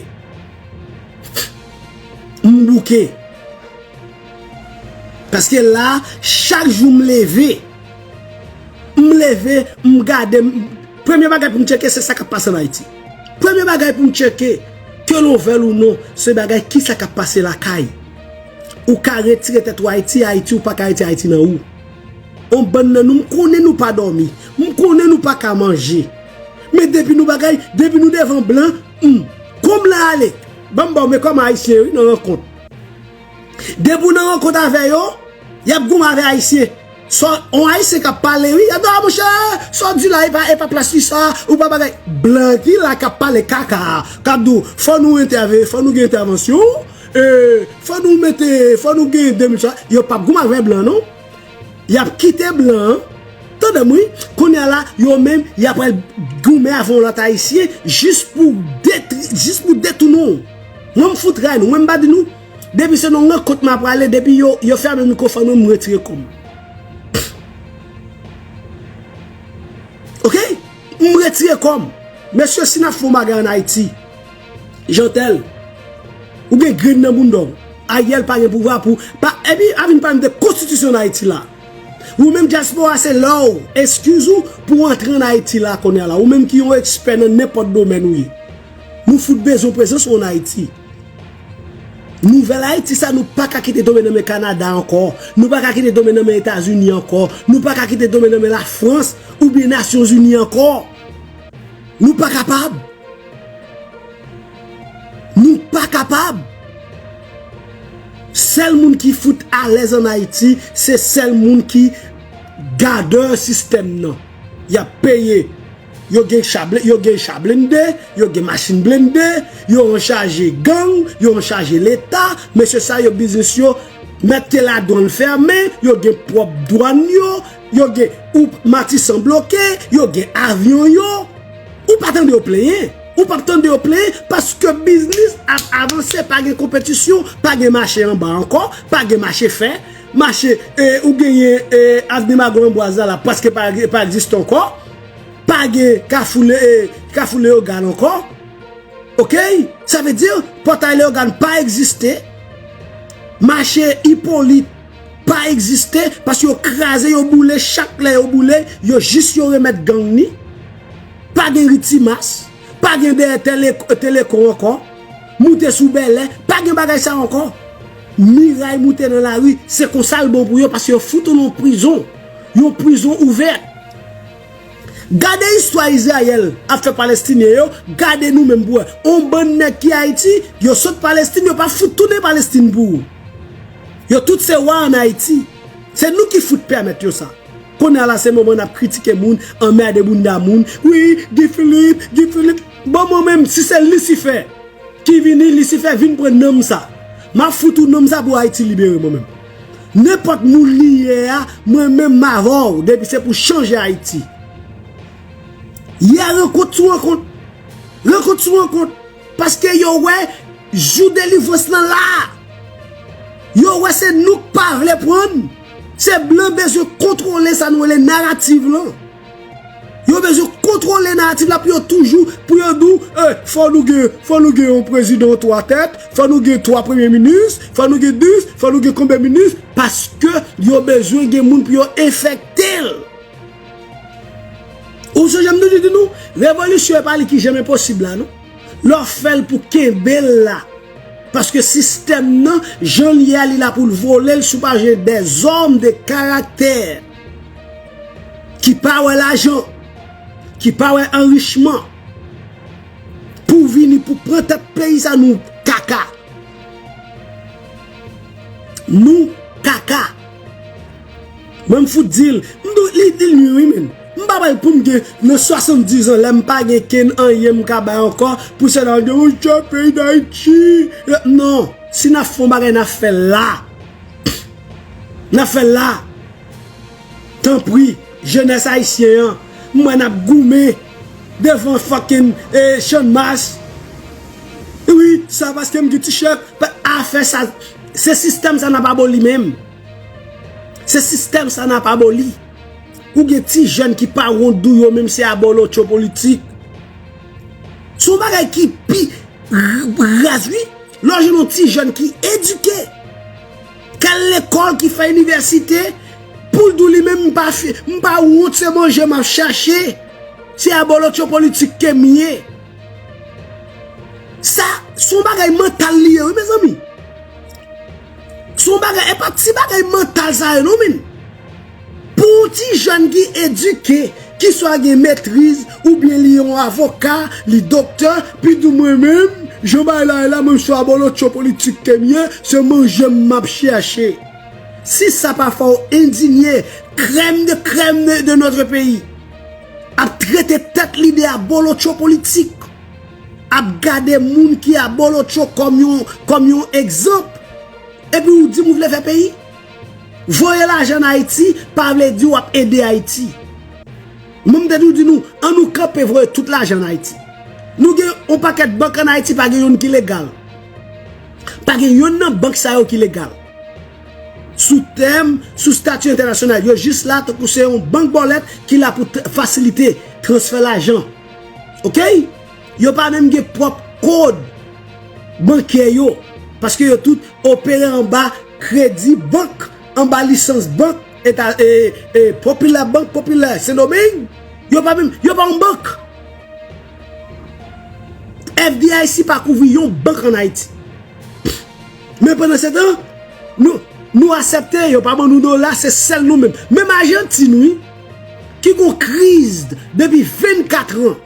M bouke. Paske la, chak jou m leve, m leve, m gade, m, premye bagay pou m tcheke, se sa k ap pase ann Ayiti. Premye bagay pou m tcheke, ke l ouvè l ou non, se bagay kisa k ap pase lakay. Ou ka retire tèt ou Ayiti, Ayiti, ou pa ka retire Ayiti nan ou. On bann nan nou, m konnen nou pa dòmi. M konnen nou pa ka manje. Men depi nou bagay, depi nou devan blan, hmm, kon m la ale. Ban m ba w, men kòm ayisyen, wi, nan rankont. Depi w nan rankont avè yo, y ap goumen avè ayisyen. Sa, on Ayisyen k ap pale, wi, y ap di, "Ah, monchè, sa w di la, e pa, e pa plas li sa, ou pa bagay." Blan ki la k ap pale kaka, k ap di w, "Fò nou entève-, fò nou gen entèvansyon, e, fò nou mete, fò nou gen de mil sa." Yo p ap goumen avè blan, non. Y ap kite blan an. Tande m, wi, kounye a la, yo menm, y ap al goumen avè yon lòt Ayisyen jis pou detri-, jis pou detounen w. Mwen, m fout ray nou, mwen, m pa di nou. Depi se nan rankont m ap prale, depi yo, yo fèmen mikwofòn mwen, m retire kò m. Oke? M retire kò m. Mesye, si n ap fè yon bagay ann Ayiti, Jeantel, ou gen grenn nan bounda w. Ariel pa gen pouvwa pou, pa, epi, a vin pale m de konstitisyon ann Ayiti la. Ou menm dyaspora, se lè w, eskiz ou, pou w antre ann Ayiti la kounye a la. Ou menm ki yon ekspè nan nenpòt domèn ou ye. Nou fout bezwen prezans ou ann Ayiti. Nouvèl Ayiti sa, nou pa ka kite tonbe nan men Kanada ankò. Nou pa ka kite tonbe nan men Etazini ankò. Nou pa ka kite tonbe nan men Lafrans oubyen Nasyonzini ankò. Nou pa kapab. Nou pa kapab. Sèl moun ki fout alèz ann Ayiti, se sèl moun ki gadè sistèm nan. Y ap peye. Yo gen cha ble-, yo gen cha blende, yo gen machin blende, yo anchaje gang, yo anchaje Leta, mesye sa yo biznis yo, mèt ke ladwann fèmen, yo gen pwòp dwann yo, yo gen ou matisan bloke, yo gen avyon yo. Ou pa tande yo plenyen. Ou p ap tande yo plenyen paske biznis ap avanse, pa gen konpetisyon, pa gen mache anba ankò, pa gen mache fè, mache, e, ou genyen, e, avni Mago Anbwaz la, la prèske pa, pa egziste ankò, pa gen kafou Le-, e, kafou Leyogàn ankò. Oke? Sa vle di, pòtay Leyogàn pa egziste, mache Ipolit pa egziste, paske yo kraze, yo boule, chak lè yo boule, yo jis yo remèt gang ni. Pa gen Ritimas, pa gen dèyè Tele-, Telekon ankò, moute sou Bèlè, pa gen bagay sa ankò. Miray moute nan lari, se konsa l bon pou yo, paske yo fout ou nan prizon, yon prizon ouvè. Gade istwa Izrayèl ap fè Palestinyen yo, gade nou menm pou wè. On bann nèg ki Ayiti, yo sot Palestin, yo pa fout tounen Palestin pou ou. Yo tout se wa ann Ayiti. Se nou ki fout pèmèt yo sa. Kounye a la, se moman n ap kritike moun, anmède bounda moun. Wi, Guy Philippe, Guy Philippe. Bon, mwen menm, si se Lisifè ki vini, Lisifè vin pran nanm sa. M ap fout ou nanm sa pou Ayiti libere mwen menm. Nenpòt moun li ye a, mwen menm m avè w, depi se pou chanje Ayiti. Yè rankont sou rankont. Rankont sou rankont. Paske yo wè jou delivrans lan la. Yo wè se nou k pa vle pran. Se blan bezwen kontwole sa nou rele narativ lan. Yo bezwen kontwole narativ la pou yo toujou, pou yo di w, eh, fò nou gen, fò nou gen yon prezidan twa tèt, fò nou gen twa premye minis, fò nou gen dis, fò nou gen konbyen minis, paske yo bezwen gen moun pou yo enfekte l. Ou sonje m toujou di nou, revolisyon e pa li ki janm enposib la, non. Lè w fè l pou kenbe l la. Paske sistèm nan, jan l ye a, li la pou l vole l si w pa jwenn dèzòm de karaktè ki pa wè lajan, ki pa wè anrichman, pou vini, pou pran tèt peyi sa, nou kaka. Nou kaka. Mwen m fout di l. M di w, li di l nwi wi, men. M pa pral pou m gen nan swasanndiz an, lè m pa gen kenn anyen m ka bay ankò, pou sèlman gen yon jan peyi Dayiti. Non, si n ap fè yon bagay, n ap fè l la. N ap fè l la. Tanpri, jenès ayisyen an, m wè n ap goumen devan fucking, eh, Channmas. Wi, sa paske m gen ti chèf, pa afè sa, se sistèm sa n ap aboli menm. Se sistèm sa n ap aboli. Ou gen ti jèn ki pa wont di w yo menm se abolotcho politik. Se yon bagay ki pi r-, raz, wi. Lè w jwenn yon ti jèn ki edike, k al lekòl, ki fè inivèsite, pou l di w li menm, "M pa fi-, m pa wont, se manje m ap chache. Se abolotcho politik ke m ye." Sa, se yon bagay mantal li ye, wi, mezanmi. Se yon bagay, e pa ti bagay mantal sa yo, non, men. Pou yon ti jèn ki edike, ki swa gen metriz, oubyen li yon avoka, li doktè, pi di w mwen menm, jan bagay la ye la, mwen se abolotcho politik ke m ye, se manje m m ap chèche. Si sa pa fè w endinye, crème de crème de, de notre pays ap trete tèt li de abolotcho politik, ap gade moun ki abolotcho kòm yon, kòm yon egzanp, epi ou di m ou vle fè peyi? Voye lajan an Ayiti pa vle di w ap ede Ayiti. Mwen, m te toujou di nou, ann nou kanpe voye tout lajan an Ayiti. Nou gen yon pakèt bank an Ayiti, pa gen youn ki legal. Pa gen youn nan bank sa yo ki legal. Sou tèm, sou stati entènasyonal, yo jis la tankou se yon bank bòlèt ki la pou t-, fasilite transfè lajan. Oke? Yo pa menm gen pwòp kòd bankè yo, paske yo tout opere anba kredi bank, anba lisans bank, eta, e, e, Popilè, Bank Popilè Sendomeng, yo pa menm, yo pa yon bank. F D I C pa kouvri yon bank an Ayiti. Men pandan se tan, nou, nou aksepte, yo pa ban nou dola, se sèl nou menm. Menm Ajantin, wi, ki gon kriz depi vennkat an.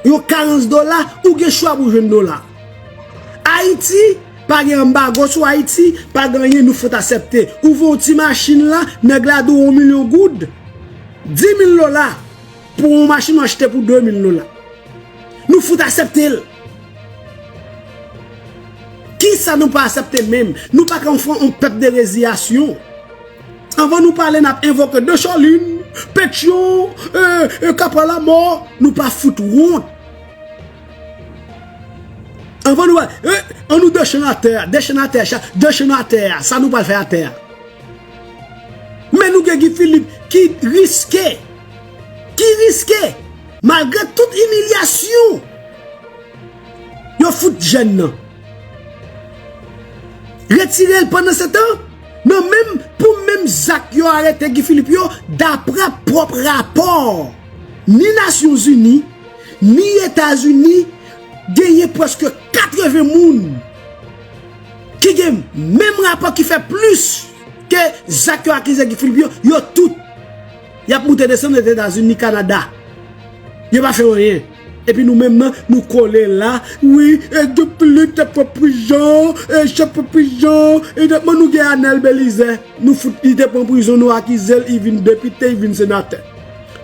Yon karans dola, ou gen chwa pou jwenn dola. Ayiti, pa gen anbago sou Ayiti, pa gen anyen, nou fout aksepte. Ou voye yon ti machin la, nèg la di w yon milyon goud, di mil dola. Pou yon machin ou achte pou de mil dola. Nou fout aksepte l. Kisa nou pa aksepte menm? Nou pa ka yon, yon pèp de reziyasyon. Anvan nou pale, n ap envoke Deschalin, Petyon, e, e, Kapwa Lamò. Nou pa fout wont. Anvan nou pale, e, ann nou desann atè a, desann atè a, desann atè a, sa nou pral fè atè a? Men nou gen Guy Philippe ki riske, ki riske, malgre tout imilyasyon, yo fout jèn nan. Retire l pandan se tan, nan menm, pou menm zak yo arete Guy Philippe yo, daprè pwòp rapò, ni Nasyonzini, ni Etazini, genyen prèske katreven moun ki gen menm rapò ki fè plis ke zak yo akize Guy Philippe yo, yo tout, y ap moute desann Ozetazini, Kanada. Yo pa fè anyen. Epi nou menm nan, nou kole la. Wi, e Guy Philippe te pran prizon, e Jean pran prizon, e de, men nou gen Anèl Belizè. Nou fout, li te pran prizon, nou akize l, li vin depite, li vin senatè.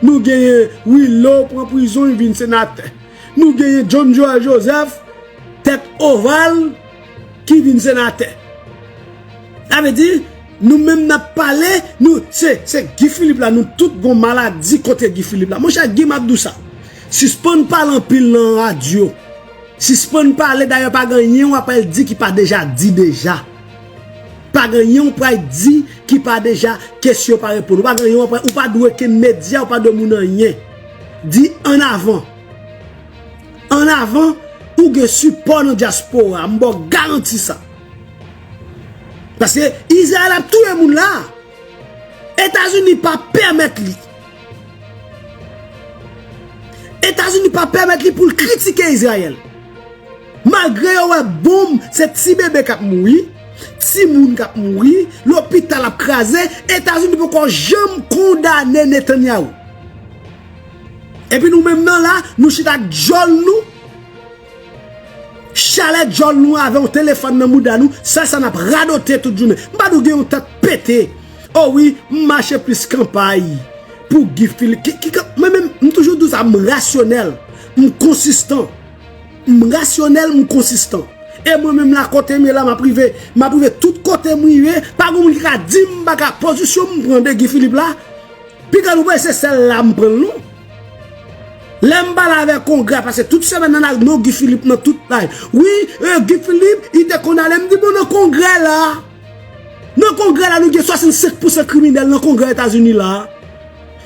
Nou genyen Willo pran prizon, li vin senatè. Nou genyen John Joël Joseph, tèt oval, ki vin senatè. Sa vle di, nou menm n ap pale, nou, se, se Guy Philippe la, nou tout gon maladi kont Guy Philippe la. Monchè, Guy, m ap di w sa. Sispann pale anpil nan radyo. Sispann pale, dayè pa gen anyen w ap al di ki pa deja di deja. Pa gen anyen w pral di ki pa deja kesyon pa reponn. Ou pa gen anyen w ap, ou pa dwe kenn medya, ou pa dwe moun anyen. Di annavan. Annavan, ou gen sipò nan dyaspora, m ba w garanti sa. Paske Izrayèl ap touye moun la. Etazini pa pèmèt li. Etazini pa pèmèt li pou l kritike Izrayèl. Malgre yo wè bonm, se ti bebe k ap mouri, timoun k ap mouri, lopital ap kraze, Etazini poko janm kondane Netanyahu. Epi nou menm nan la, nou chita ak djòl nou, chalè djòl nou avè yon telefòn nan mouda nou, sèl sa n ap radote tout jounen. M pa di w gen yon tèt pete. O wi, m mache plis kanpay pou Guy Philippe. Ki, ki, ki, mwen menm, m toujou di w sa, m rasyonèl, m konsistan. M rasyonèl, m konsistan. E mwen menm la, kote m ye la, m ap rive, m ap rive tout kote m rive. Pa gen moun ki ka di m bagay pozisyon m pran de Guy Philippe la. Piga nou panse se sèl la m pran l non. Lè m pale avèk Kongrè, paske tout semèn nan, nan non Guy Philippe nan tout live. Wi, e, Guy Philippe, li te kondane, m di bon, nan Kongrè la. Nan Kongrè la, nou gen swasannsenk pousan kriminèl nan Kongrè Etazini la.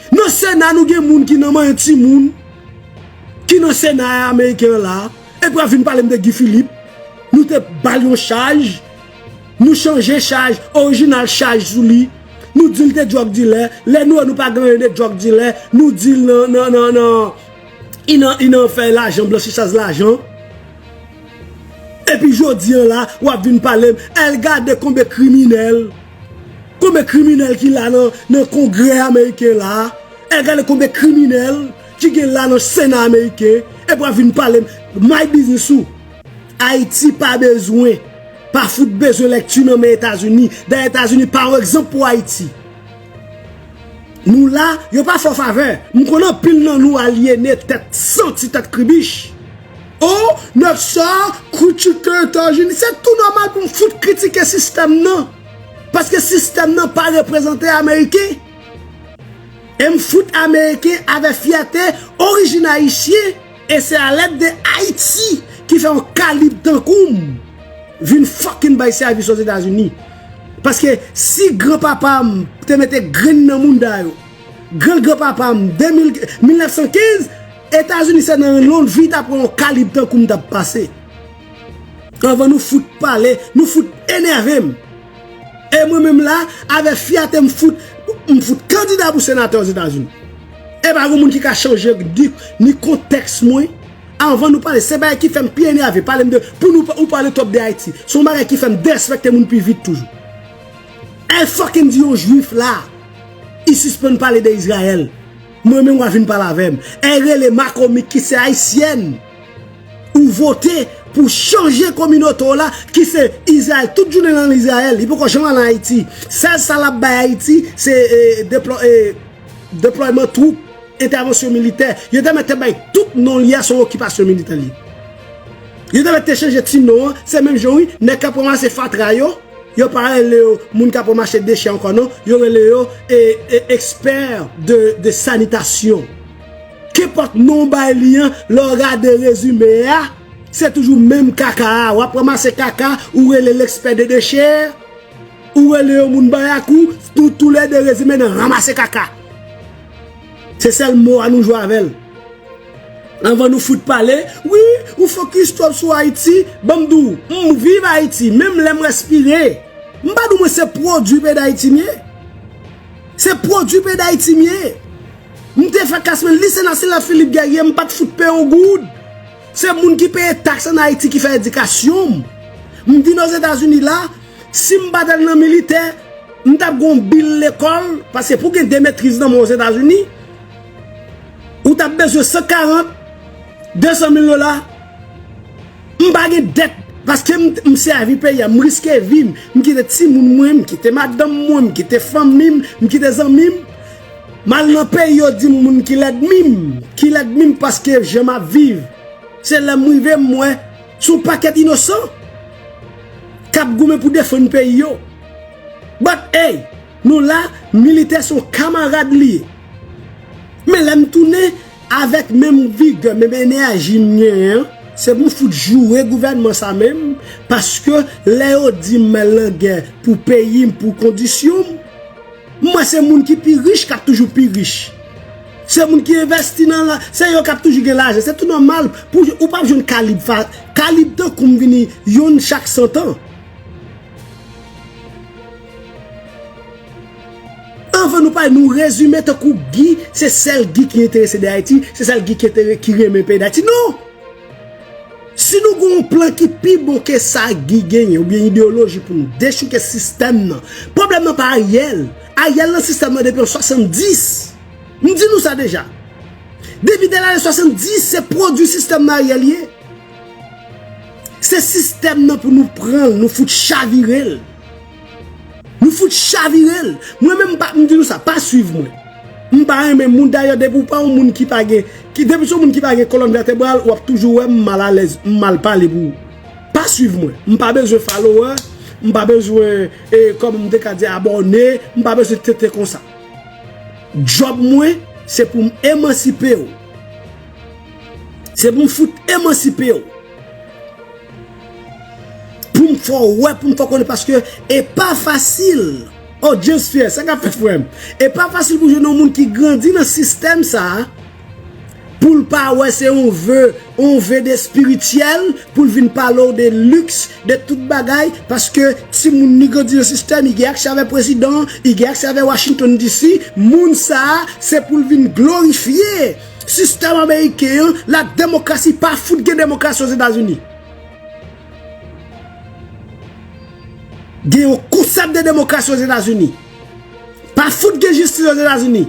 Nan Sena, nou gen moun ki nan manyen timoun, ki nan Sena ameriken an la. Epi w ap vin pale m de Guy Philippe. Nou te ba l yon chaj. Nou chanje chaj, orijinal chaj sou li. Nou di l te drug dilè. Lè nou wè nou pa gen anyen de drug dilè, nou di l nan, nan, nan, nan, li nan, li nan fè lajan, blanchichaj lajan. Epi jodi an la, w ap vin pale m, al gade konbyen kriminèl. Konbyen kriminèl ki la nan, nan Kongrè ameriken la. Al gade konbyen kriminèl ki gen la nan Sena ameriken. Epi w ap vin pale m, my business ou. Ayiti pa bezwen, pa fout bezwen lèkti nan men Etazini. Dayè Etazini pa yon egzanp pou Ayiti. Nou la, yo pa fè w favè. M konn anpil nan nou alyene, tèt santi, tèt kribich. O, nèg sa kritike Etazini. Se tou nòmal pou m fout kritike sistèm nan. Paske sistèm nan pa reprezante Ameriken. E m fout Ameriken avèk fyète, orijin ayisyen. E se alèd de Ayiti ki fè yon kalib tankou m vin fucking bay sèvis Ozetazini. Paske si granpapa m te mete grenn nan mounda yo, gran granpapa m, de mil, mil nèf san kenz, Etazini se nan yon lonn vi ta pran yon kalib tankou m t ap pase. Anvan nou fout pale, nou fout enève m. E mwen menm la, avèk fyète m fout, m fout kandida pou senatè Ozetazini. E pa gen moun ki ka chanje ni, ni kontèks mwen. Anvan nou pale, se bagay ki fè m pi enève. Pale m de, pou nou, ou pale twòp de Ayiti. Se yon bagay ki fè m derespekte moun pi vit toujou. E fucking di yon jwif la, i sispann pale de Izrayèl. Mwen menm w a vin pale avè m. E rele Makomik ki se ayisyèn. Ou vote pou chanje kominote w la, ki se Izrayèl. Tout jounen l ann Izrayèl. Li poko janm al ann Ayiti. Sèl sa l ap bay Ayiti, se e, deplò, e, deplòyman twoup, entèvansyon militè. Yo te mèt te bay tout non li a, se yon okipasyon militè li ye. Yo te mèt te chanje ti non an, se menm jan wi, nèg k ap ranmase fatra yo, yo pa rele yo moun k ap ranmase dechè ankò non, yo rele yo e, e, ekspè de, de sanitasyon. Kenpòt non w bay li an, lè w gade rezime a, se toujou menm kaka a. W ap ranmase kaka, ou rele l ekspè de dechè, ou rele yo moun bayakou, nou toulède rezime nan ranmase kaka. Se sèl mo a nou jwe avè l. Anvan nou fout pale, wi, ou fokis twòp sou Ayiti, ban m di w, m viv Ayiti, menm lè m respire. M pa di w mwen se pwodui peyi Dayiti m ye. Se pwodui peyi Dayiti m ye. M te fè klas mwen lise nasyonal Philippe Guerrier, m pa t fout peye yon goud. Se moun ki peye taks ann Ayiti ki fè edikasyon m. M vin Ozetazini la, si m pa t al nan militè, m t ap gen yon bil lekòl, paske pou gen de metriz nan men w Ozetazini, ou t ap bezwen san karant, de san mil dola. M pa gen dèt, paske m, m sèvi peyi a, m riske vi m, m kite timoun mwen, m kite madanm mwen, m kite fanmi m, m kite zanmi m. M al nan peyi yo di m moun ki lènmi m, ki lènmi m paske jan m ap viv. Se lè m rive m wè se yon pakèt inosan k ap goumen pou defann peyi yo. But hey, nou la, militè se yon kamarad li ye. Men lè m tounen avèk menm vigè, menm enèji m genyen an, se pou m fout joure gouvènman sa menm, paske lè yo di m m al nan gè pou peyi m, pou kondisyon m, m wè se moun ki pi rich k ap toujou pi rich. Se moun ki envèsti nan la, se yo k ap toujou gen lajan. Se tou nòmal, pou ou p ap jwenn kalib fa, kalib tankou m vini youn chak san tan. Anvan nou pale, nou rezime tankou Guy, se sèl Guy ki enterese de Ayiti, se sèl Guy ki entere-, ki renmen peyi Dayiti. Non! Si nou gen yon plan ki pi bon ke sa Guy genyen, oubyen ideyoloji pou nou dechouke sistèm nan, pwoblèm nan pa Ariel. Ariel nan sistèm nan depi an swasanndis. M di nou sa deja. Depi de lane swasanndis, se pwodui sistèm nan Ariel ye. Se sistèm nan pou nou pran l, nou fout chavire l. Nou fout chavire l. Mwen menm, m pa, m di nou sa, pa swiv mwen. M pa renmen moun, dayè, depi w pa yon moun ki pa gen, ki, depi se yon moun ki pa gen kolòn vètebral, w ap toujou wè m mal alèz, m mal pale pou ou. Pa swiv mwen. M pa bezwen follower, m pa bezwen, e, kòman m te ka di, abòne, m pa bezwen tenten konsa. Djòb mwen, se pou m emansipe w. Se pou m fout emansipe w. Pou m fè w wè, pou m fè w konnen, paske e pa fasil. Oh, James Pierre, sa k ap fèt, frè m? E pa fasil pou jwenn yon moun ki grandi nan sistèm sa a, pou l pa wè se yon ve, yon ve de espirityèl, pou l vin pale w de liks, de tout bagay, paske timoun li grandi nan sistèm, li gen aksè avèk prezidan, li gen aksè avèk Washington D C, moun sa a, se pou l vin glorifye sistèm ameriken an, la demokrasi, pa fout gen demokrasi Ozetazini. Gen yon konsèp de demokrasi Ozetazini. Pa fout gen jistis Ozetazini.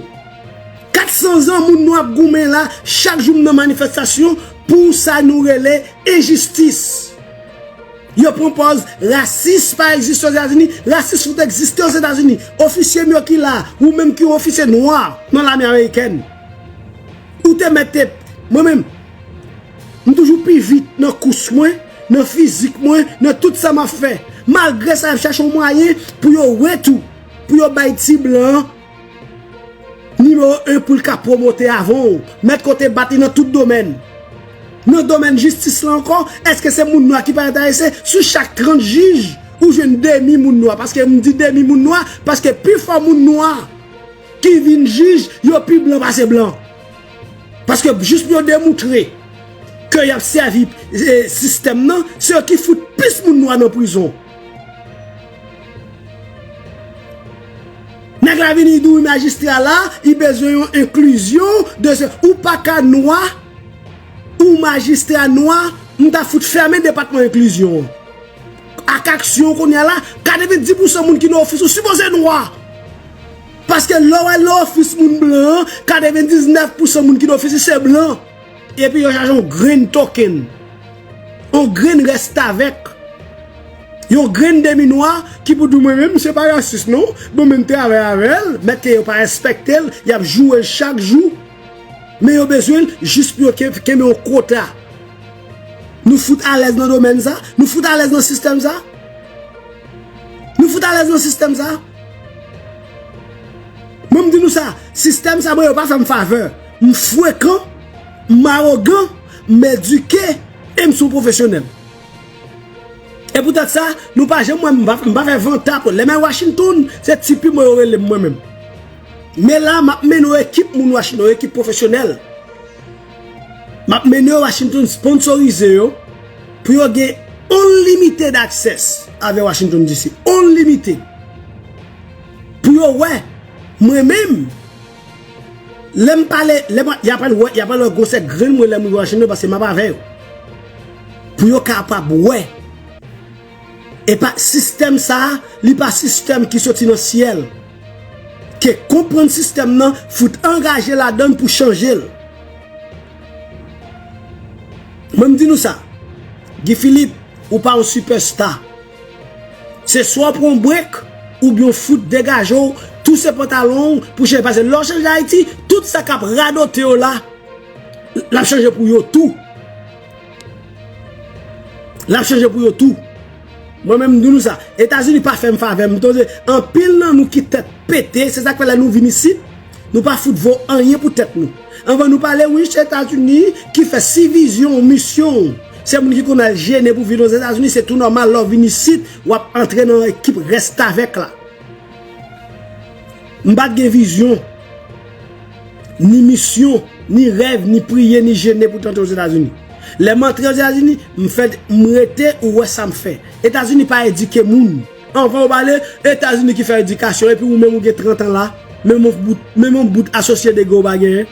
Kat san zan moun nou ap goumen la, chak jou m nan manifestasyon pou sa nou rele enjistis. Yo pran pòz rasis pa egziste Ozetazini, rasis fout egziste Ozetazini. Ofisye m yo ki la, ou menm ki yon ofisye nwa nan lame amerikèn. Ou te mèt te, mwen menm, m toujou pi vit nan kous mwen, nan fizik mwen, nan tout sa m ap fè. Malgre sa, y ap chache yon mwayen pou yo wè tou, pou yo bay ti blan an nimewo en pou l ka pwomote avan w. Mèt kote bat li nan tout domèn. Nan domèn jistis la ankò, èske se moun nwa ki pa enterese? Sou chak trant jij, ou jwenn demi moun nwa. Paske m di demi moun nwa, paske pifò moun nwa ki vin jij, yo pi blan pase blan. Paske jis pou yo demoutre ke y ap sèvi, e, sistèm nan, se yo ki fout plis moun nwa nan prizon. Nèg la vini, li di w, wi, majistra la, li bezwen yon enklizyon de se, ou pa ka nwa, ou majistra nwa, m ta fout fèmen depatman enklizyon an. Ak aksyon kounye a la, katrevendis pousan moun ki nan ofis ou sipoze nwa. Paske lè w al nan ofis moun blan an, katrevendiznèf pousan moun ki nan ofis li se blan. Epi yo chache yon grenn token, yon grenn restavèk, yon grenn demi nwa ki pou di w, mwen menm, se pa rasis non, bon, men m travay avè l, mèt ke yo pa respekte l, y ap joure l chak jou. Men yo bezwen l jis pou yo ken-, kenbe yon kwota. Nou fout alèz nan domèn sa? Nou fout alèz nan sistèm sa? Nou fout alèz nan sistèm sa? Mwen, m di nou sa, sistèm sa, mwen, yo pa fè m favè. M frekan, m awogan, m edike, e m se yon pwofesyonèl. E poutèt sa, nou pa janm wè m, m pa, m pa fè vanta pou lè m al Washington, se Ti Pi mwen yo rele m mwen menm. Men la, m ap mennen yon ekip moun Washington, yon ekip pwofesyonèl. M ap mennen yo Washington, sponsorize yo, pou yo gen unlimited access avè Washington D C. Unlimited. Pou yo wè, mwen menm, lè m pale, lè m, y ap al wè, y ap al wè gwosè grenn mwen lè m rive Washington, paske m ap avè yo. Pou yo kapab wè. E pa sistèm sa a, li pa sistèm ki soti nan syèl. Ke konprann sistèm nan, fout angaje ladan l pou chanje l. Mwen, m di nou sa, Guy Philippe, ou pa yon sipèsta. Se swa w pran yon brek, oubyen w fout degaje w, touse pantalon w pou chanje. Paske lè w chanje Ayiti, tout sa k ap radote yo la, l ap chanje pou yo tou. L ap chanje pou yo tou. Mwen menm, m di nou sa, Etazini pa fè m favè. M tonbe anpil nan nou ki tèt pete, se sa k fè lè nou vin isit, nou pa fout vo anyen pou tèt nou. Anvan nou pale, wi, se Etazini ki fè sivizyon w, misyon w. Se moun ki konn al jene pou vin Ozetazini, se tou nòmal lè w vin isit, w ap antre nan ekip restavèk la. M pa t gen vizyon, ni misyon, ni rèv, ni priye, ni jene pou t antre Ozetazini. Lè m antre Ozetazini, m fè, m rete, ou wè sa m fè. Etazini pa edike moun. Anvan w pale, Etazini ki fè edikasyon, epi ou menm ou gen trant an la, menm yon bout, menm yon bout asosye degre ou pa genyen.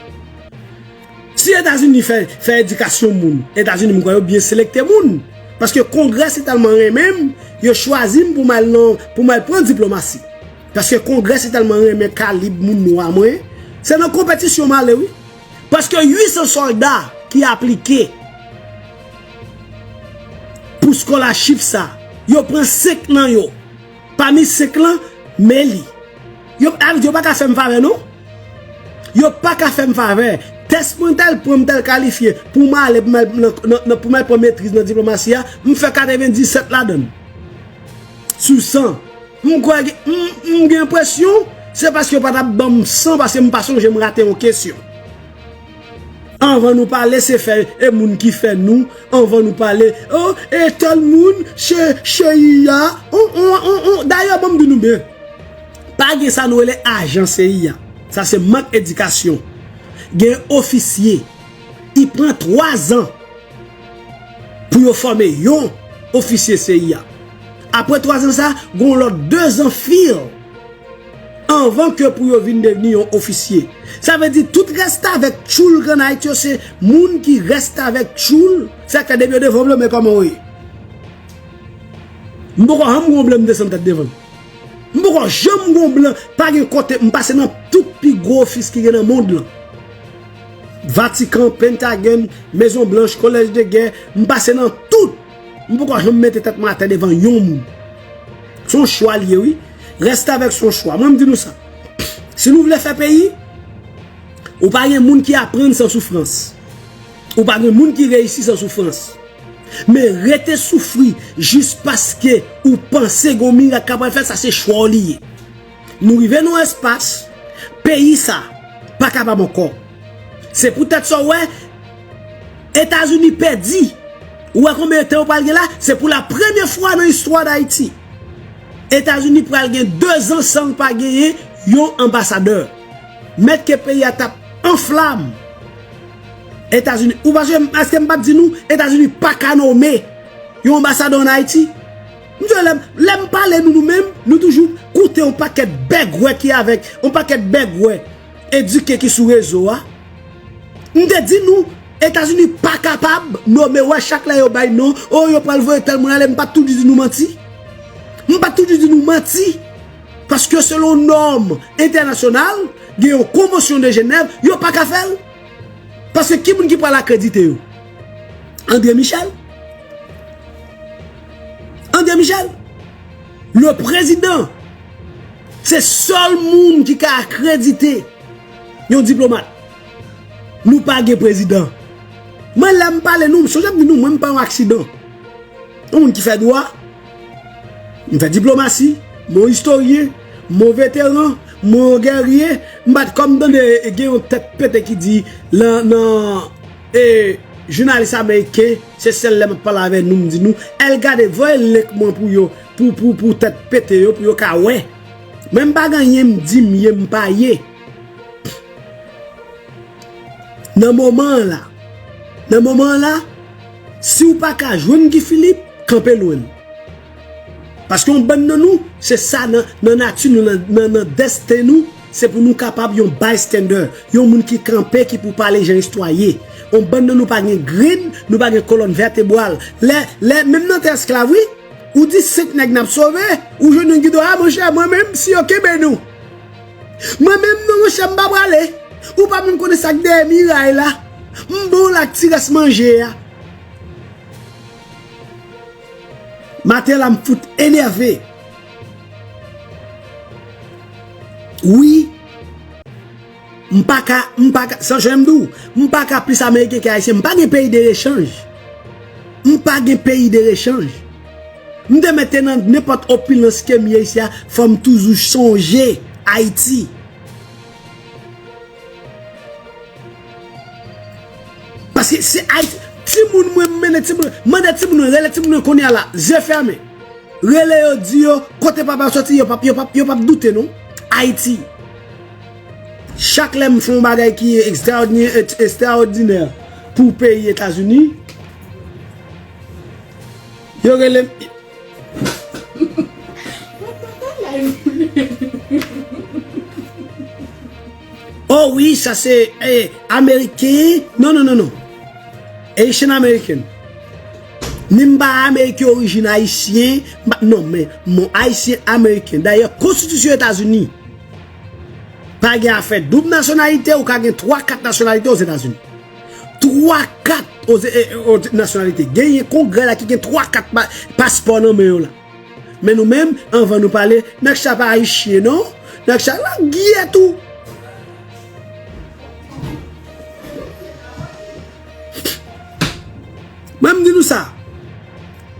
Si Etazini fè, fè edikasyon moun, Etazini, m kwè yo byen selekte moun. Paske Kongrè si tèlman renmen m, yo chwazi m pou m al nan, pou m al pran diplomasi. Paske Kongrè si tèlman renmen kalib moun nwa mwen, se nan konpetisyon m ale, wi. Paske uit san sòlda ki aplike pou scholarship sa, yo pran senk nan yo. Pami senk lan, Meli. Yo, sa vle di yo pa ka fè m favè, non. Yo pa ka fè m favè. Tès mwen t al pran, m t al kalifye pou m ale, pou m al nan, nan, nan, pou m al pran metriz nan diplomasi a, m fè katrevenndisèt ladan l. Sou san. M kwè gen, m, m gen enpresyon, se paske yo pa t ap ban m san, paske m pa sonje m rate yon kesyon. Anvan nou pale, se fè, e moun ki fè nou, anvan nou pale, oh, e tèl moun, se, se I A, on, on, on, on. Dayè, ban m di nou byen, pa gen sa nou rele ajan C I A. Sa se mank edikasyon. Gen ofisye, i pran twa zan pou yo fòme yon ofisye C I A. Apre twa zan sa, gen yon lòt de zan fil anvan ke pou yo vin devni yon ofisye. Sa vle di tout restavèk tchoul Grann Ayiti yo se moun ki restavèk tchoul, sa k fè depi yo devan blan, men kòman yo ye. M poko janm gon blan m desann tèt devan l. M poko janm gon blan, pa gen kote, m pase nan tout pi gwo ofis ki gen nan mond lan. Vatikan, Pentagon, Mezon Blanch, Kolèj de Gè, m pase nan tout. M poko janm mete tèt mwen atè devan yon moun. Se yon chwa li ye, wi. Rèstavèk se yon chwa. Mwen, m di nou sa. Si nou vle fè peyi, ou pa gen moun ki aprann san soufrans. Ou pa gen moun ki reyisi san soufrans. Men rete soufri jis paske ou panse gon mirak k ap pral fèt, sa se chwa w li ye. Nou rive nan yon espas, peyi sa pa kapab ankò. Se poutèt sa w wè Etazini pèdi. Ou wè konbyen tan yo pral gen la? Se pou la premyè fwa nan istwa Dayiti. Etazini pral gen dezan san l pa genyen yon anbasadè. Mèt ke peyi a t ap anflam. Etazini, ou panse, èske m pa t di nou, Etazini pa ka nome yon anbasadè ann Ayiti? M di lè, lè m pale nou, nou menm, nou toujou koute yon pakèt bègwè ki avèk, yon pakèt bègwè edike ki sou rezo a. M te di nou, Etazini pa kapab nome, wè, chak lè yo bay non, o, yo pral voye tèl moun ale, m pa t toujou di nou manti? M pa t toujou di nou manti? Paske selon nòm entènasyonal, gen yon konvansyon de Jenèv, yo pa ka fè l. Paske ki moun ki pral akredite yo? André Michel. André Michel, le président, se sèl moun ki ka akredite yon diplomat. Nou pa gen prezidan. Mwen, lè m pale nou, m sonje m di nou, mwen, m pa yon aksidan. Yon moun ki fè dwa, m fè diplomasi, m yon istoryen, m yon veteran, m yon gèrye, m pa t kòm tande gen yon tèt pete ki di nan, nan, e, jounalis ameriken, se sèl lè m ap pale avè nou, m di nou, èl gade, voye link mwen pou yo, pou, pou, pou tèt pete yo, pou yo ka wè. Mwen, m pa gen anyen m di m ye, m pa ye. Nan moman an la, nan moman an la, si w pa ka jwenn Guy Philippe, kanpe lwen l. Paske yon bann nan nou, se sa nan, nan nati nou, nan, nan, nan desten nou, se pou nou kapab yon bystander, yon moun ki kanpe, ki pou pale jan istwa ye. Yon bann nan nou pa gen grenn, nou pa gen kolòn vètebral. Lè, lè, menm nan tè esklav, wi, ou di senk nèg n ap sove, ou jwenn youn ki di w, a, monchè, mwen menm, si yo kenbe nou. Mwen menm, non, monchè, m pa prale. Ou pa menm konnen sa k dèyè miray la. M bon la ak ti rès manje a. Maten la, m fout enève. Wi. M pa ka, m pa ka, san jan m di w, m pa ka plis ameriken ke ayisyen. M pa gen peyi de rechanj. M pa gen peyi de rechanj. M te mete nan nenpòt opilans ke m ye isi a, fò m toujou sonje Ayiti. Paske se Ayiti, timoun mwen, m mennen timoun, mande timoun mwen, rele timoun mwen kounye a la, zye fèmen. Rele yo, di yo, kote papa w soti, yo p ap, yo p ap, yo p ap doute non. Ayiti. Chak lè m fè yon bagay ki ekstraòdinè, ekstraòdinè pou peyi Etazini, yo rele m. Oh wi, sa se, eh, ameriken. Non, non, non, non. Haitian American. Ni m pa ameriken orijin ayisyen. M pa, non, men, m on ayisyen ameriken. Dayè, konstitisyon Etazini pa gen afè doub nasyonalite, ou ka gen twa, kat nasyonalite Ozetazini. Twa, kat oze-, e, e, oze-, nasyonalite. Genyen kongrè la ki gen twa, kat pa-, paspò nan men yo la. Men nou menm, anvan nou pale, nèg sa pa ayisyen non. Nèg sa la gyèt ou. Mwen, m di nou sa.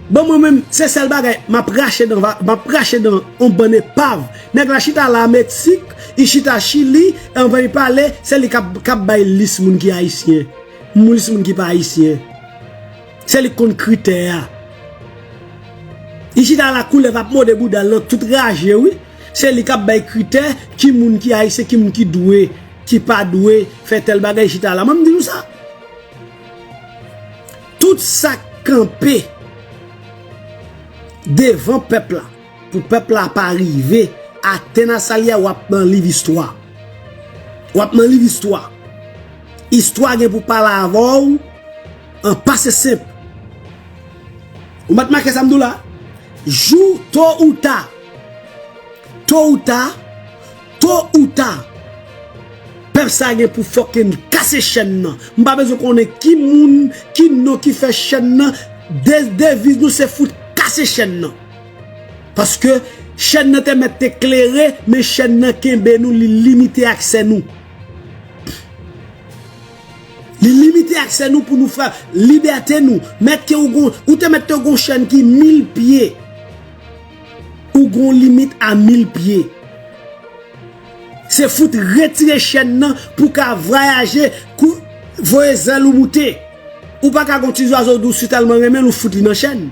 Bon, mwen menm, se sèl bagay, m ap rache dan va-, m ap rache dan on bann epav. Nèg la chita la Meksik, li chita Chili, anvan li pale, se li k ap, k ap bay lis moun ki ayisyen. Moun, lis moun ki pa ayisyen. Se li k konn kritè a. Li chita la koulèv ap mòde bouda l nan tout raje, wi. Se li k ap bay kritè, ki moun ki ayisyen, ki moun ki dwe, ki pa dwe fè tèl bagay, chita la. Mwen, m di nou sa. Tout sa k kanpe devan pèp la, pou pèp la pa rive atenn a sa l ye a, w ap nan liv istwa. W ap nan liv istwa. Istwa gen pou pale avè w an pase senp. Ou mèt make sa m di w la. Jou, to ou ta, to ou ta, to ou ta, pèp sa gen pou fucking kase chèn nan. M pa bezwen konnen ki moun, ki non ki fè chèn nan. De, deviz nou se fout kase chèn nan. Paske chèn nan te mèt te klere, men chèn nan kenbe nou, li limite aksè nou. Li limite aksè nou pou nou fè libète nou. Mèt ke ou gon, ou te mèt te gon chèn ki mil pye. Ou gon limit a mil pye. Se fout retire chèn nan pou ka vwayaje, kou, voye zèl ou moute. Ou pa ka gon ti zwazo di w si tèlman renmen l, ou fout li nan chèn.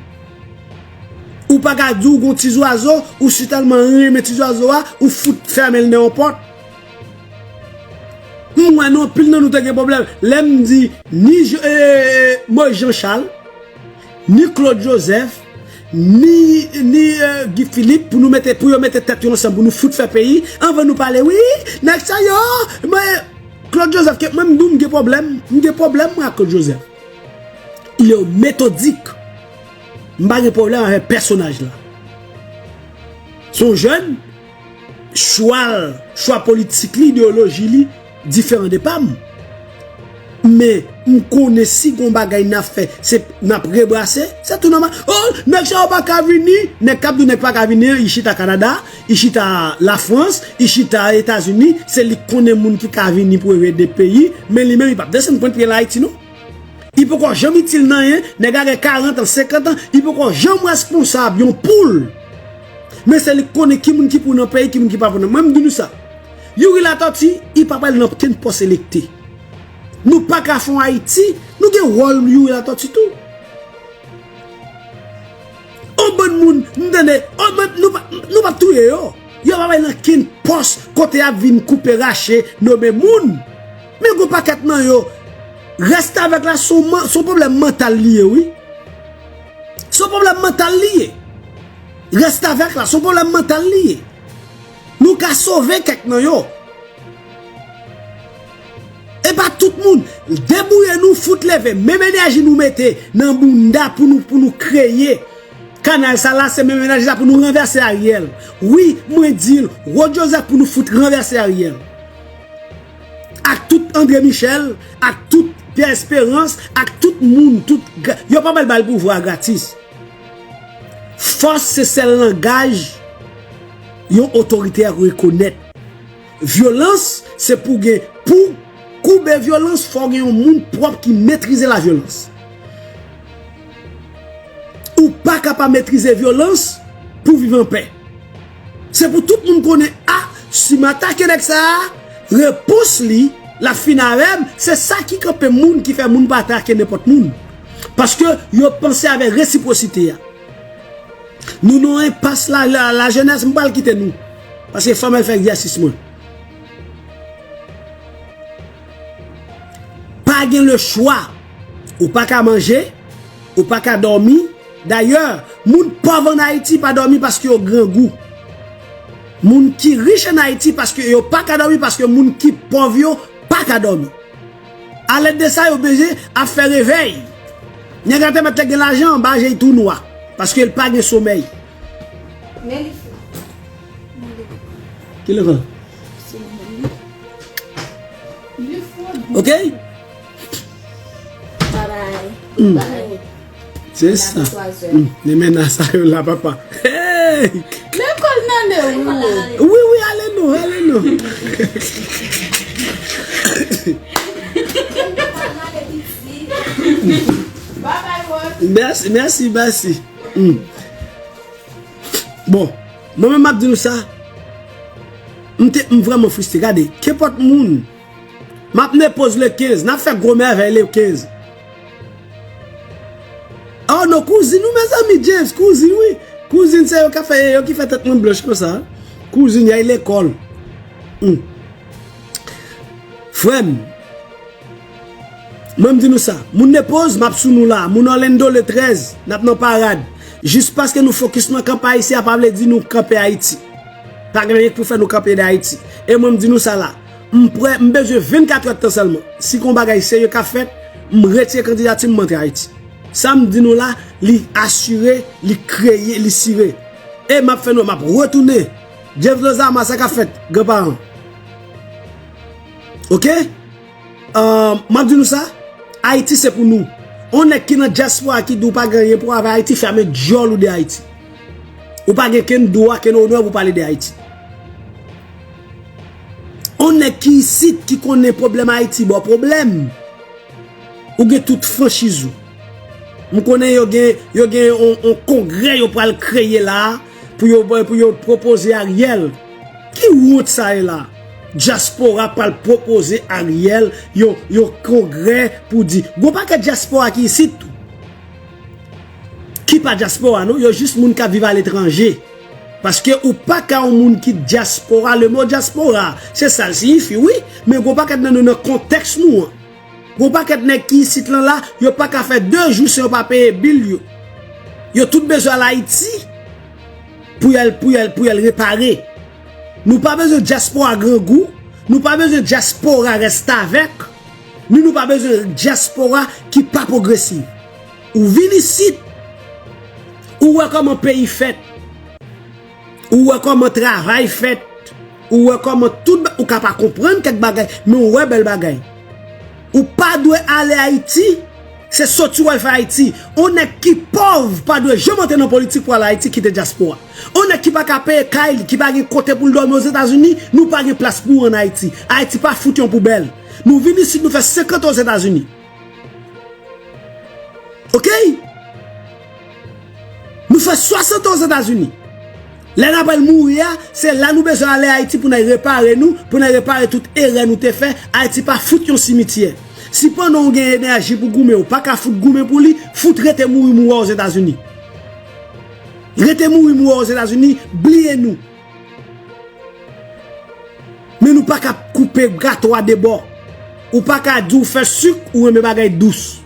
Ou pa ka di w gon ti zwazo, ou si tèlman renmen ti zwazo a, ou fout fèmen l nan yon pòt. M wè nan anpil nan nou te gen pwoblèm. Lè m di ni Jo- eh, Moïse Jean Charles, ni Claude Joseph, ni, ni eh, Guy Philippe, pou nou mete, pou yo mete tèt yo ansanm, pou nou fout fè peyi, anvan nou pale, wi, nèg sa yo, mwen, Claude Joseph, ke, mwen, m di w, m gen pwoblèm, m gen pwoblèm, mwen, ak Claude Joseph. Il est méthodique. M pa gen pwoblèm avèk pèsonaj la. Se yon jèn, chwa l, chwa politik li, ideyoloji li, diferan de pa m. Men, m konnen si gon bagay n ap fè, se n ap rebrase, se tou nòmal. Oh, nèg sa yo pa ka vini, nèg k ap di w nèg pa ka vini an, li chita Kanada, li chita Lafrans, li chita Etazini, se li k konnen moun ki ka vini pou yo ede peyi, men li menm li p ap desann pwent pye l Ayiti non. Li poko janm itil nan anyen, nèg la gen karant an, senkant an, li poko janm responsab yon poul. Men se li k konnen ki moun ki pou nan peyi, ki moun ki pa pou nan. Mwen, m di nou sa. Youri Latortue, li pa pral nan okenn pòs elekte. Nou pa ka fè yon Ayiti, nou gen wòl Youri Latortue tou. On bann moun, m tande, on bann, nou pa, nou p ap touye yo. Yo pa bay nan kenn pòs kote y ap vin koupe rache, nonmen moun. Men gon pakèt nan yo, restavèk la se yon man- se yon pwoblèm mantal li ye, wi. Se yon pwoblèm mantal li ye. Restavèk la, se yon pwoblèm mantal li ye. Nou ka sove kèk nan yo. E pa tout moun. Debouye nou, fout leve. Menm enèji nou mete nan bounda pou nou, pou nou kreye kanal sa la, se menm enèji sa pou nou ranvèse Ariel. Wi, mwen di l, Rod Joseph pou nou fout ranvèse Ariel. Ak tout André Michel, ak tout Pierre Espérance, ak tout moun, tout, yo pa pral ba l pouvwa a gratis. Fòs se sèl langaj yon otorite rekonèt. Vyolans, se pou gen, pou koube vyolans, fò gen yon moun pwòp ki metrize lavyolans. Ou pa ka pa metrize vyolans pou viv anpè. Se pou tout moun konnen, a, si m atake nèg sa a, repons li, l ap fin avè m, se sa ki kanpe moun ki fè moun pa atake nenpòt moun. Paske yo panse avèk resipwosite a. Nou nan enpas la, la, lajenès, m pral kite nou. Paske fò m al fè egzèsis mwen. Pa gen le chwa. Ou pa ka manje, ou pa ka dòmi. Dayè, moun pòv ann Ayiti pa dòmi paske yo grangou. Moun ki rich ann Ayiti paske yo pa ka dòmi paske moun ki pòv yo pa ka dòmi. Alèd de sa, yo bezwen ap fè revèy. Nèg la te mèt te gen lajan anba je l tou nwa, paske l pa gen somèy. Men li fou. Ki levan? Li fou. Ok? Babay. Mm. Babay. Se sa. Mm, men mennaj sa yo la, papa. Hey! Lekòl nan de wi. Wi, wi, ale nou, ale nou. Mèsi, mèsi, mèsi. Mm. Bon, mwen menm m ap di nou sa. M te, m vrèman fristre. Gade, kenpòt moun M ap nepoz le kenz, n ap fè gwo mèvèy le kenz. Oh non, kouzin wi, mezanmi, James, kouzin wi. Kouzin se yo k ap fè, yo ki fè tèt mwen blanch konsa. Kouzin, y al lekòl. Hmm. Frè m, mwen m di nou sa, moun nepoz, m ap sou nou la. Moun Orlando le trèz, n ap nan parad. Jis paske nou fokis nan kanpe Ayiti a, pa vle di nou kanpe Ayiti. Pa gen anyen k pou fè nou kanpe de Ayiti. E mwen m di nou sa la. M prè, m bezwen vennkat è tan sèlman. Si gon bagay serye k ap fèt, m retire kandidati m, m antre Ayiti. Sa m di nou la, li asire, li kreye, li sire. E m ap fè nou, m ap retounen. James Lozama, sa k ap fèt, granparan. Oke? Euh, m ap di nou sa, Ayiti se pou nou. On nèg ki nan dyaspora ki di w pa gen anyen pou w avè Ayiti, fèmen djòl ou de Ayiti. Ou pa gen kenn dwa, kenn onè pou pale de Ayiti. On nèg ki isit ki konnen pwoblèm Ayiti, ba w pwoblèm. Ou gen tout franchiz ou. M konnen yo gen, yo gen on, on kongrè yo pral kreye la a pou yo, pou yo pwopoze Ariel. Ki wont sa ye la? Dyaspora pral pwopoze Ariel yon, yon kongrè pou di. Gon pakèt dyaspora ki isit tou. Ki pa dyaspora non, yo jis moun k ap viv aletranje. Paske ou pa ka yon moun ki dyaspora, le mo dyaspora, se sa l siyifi, wi, men gon pakèt nan nou nan kontèks nou an. Gon pakèt nèg ki isit lan la, yo pa ka fè de jou san yo pa peye bil yo. Yo tout bezwen al Ayiti pou y al, pou y al, pou y al repare. Nou pa bezwen dyaspora grangou, nou pa bezwen dyaspora rèstavèk, ni nou pa bezwen dyaspora ki pa pwogresiv. Ou vin isit, ou wè kòman peyi fèt, ou wè kòman travay fèt, ou wè kòman tout ba-, ou ka pa konprann kèk bagay, men ou wè bèl bagay. Ou pa dwe ale Ayiti, se soti w al fè Ayiti. On nèg ki pòv pa dwe janm antre nan politik pou al Ayiti kite dyaspora. On nèg ki pa ka peye kay li, ki pa gen kote pou l dòmi Ozetazini, nou pa gen plas pou ou ann Ayiti. Ayiti pa fout yon poubèl. Nou vin isit, nou fè senkant an Ozetazini. Oke? Nou fè swasant an Ozetazini. Lè n ap al mouri a, se la nou bezwen ale Ayiti pou n al repare nou, pou n al repare tout erè nou te fè. Ayiti pa fout yon simityè. Si pandan w gen enèji pou goumen, ou pa ka fout goumen pou li, fout rete mouri mouri Ozetazini. Rete mouri mouri Ozetazini, bliye nou. Men nou pa ka koupe gato a de bò. Ou pa ka di w fè sik, ou renmen bagay dous.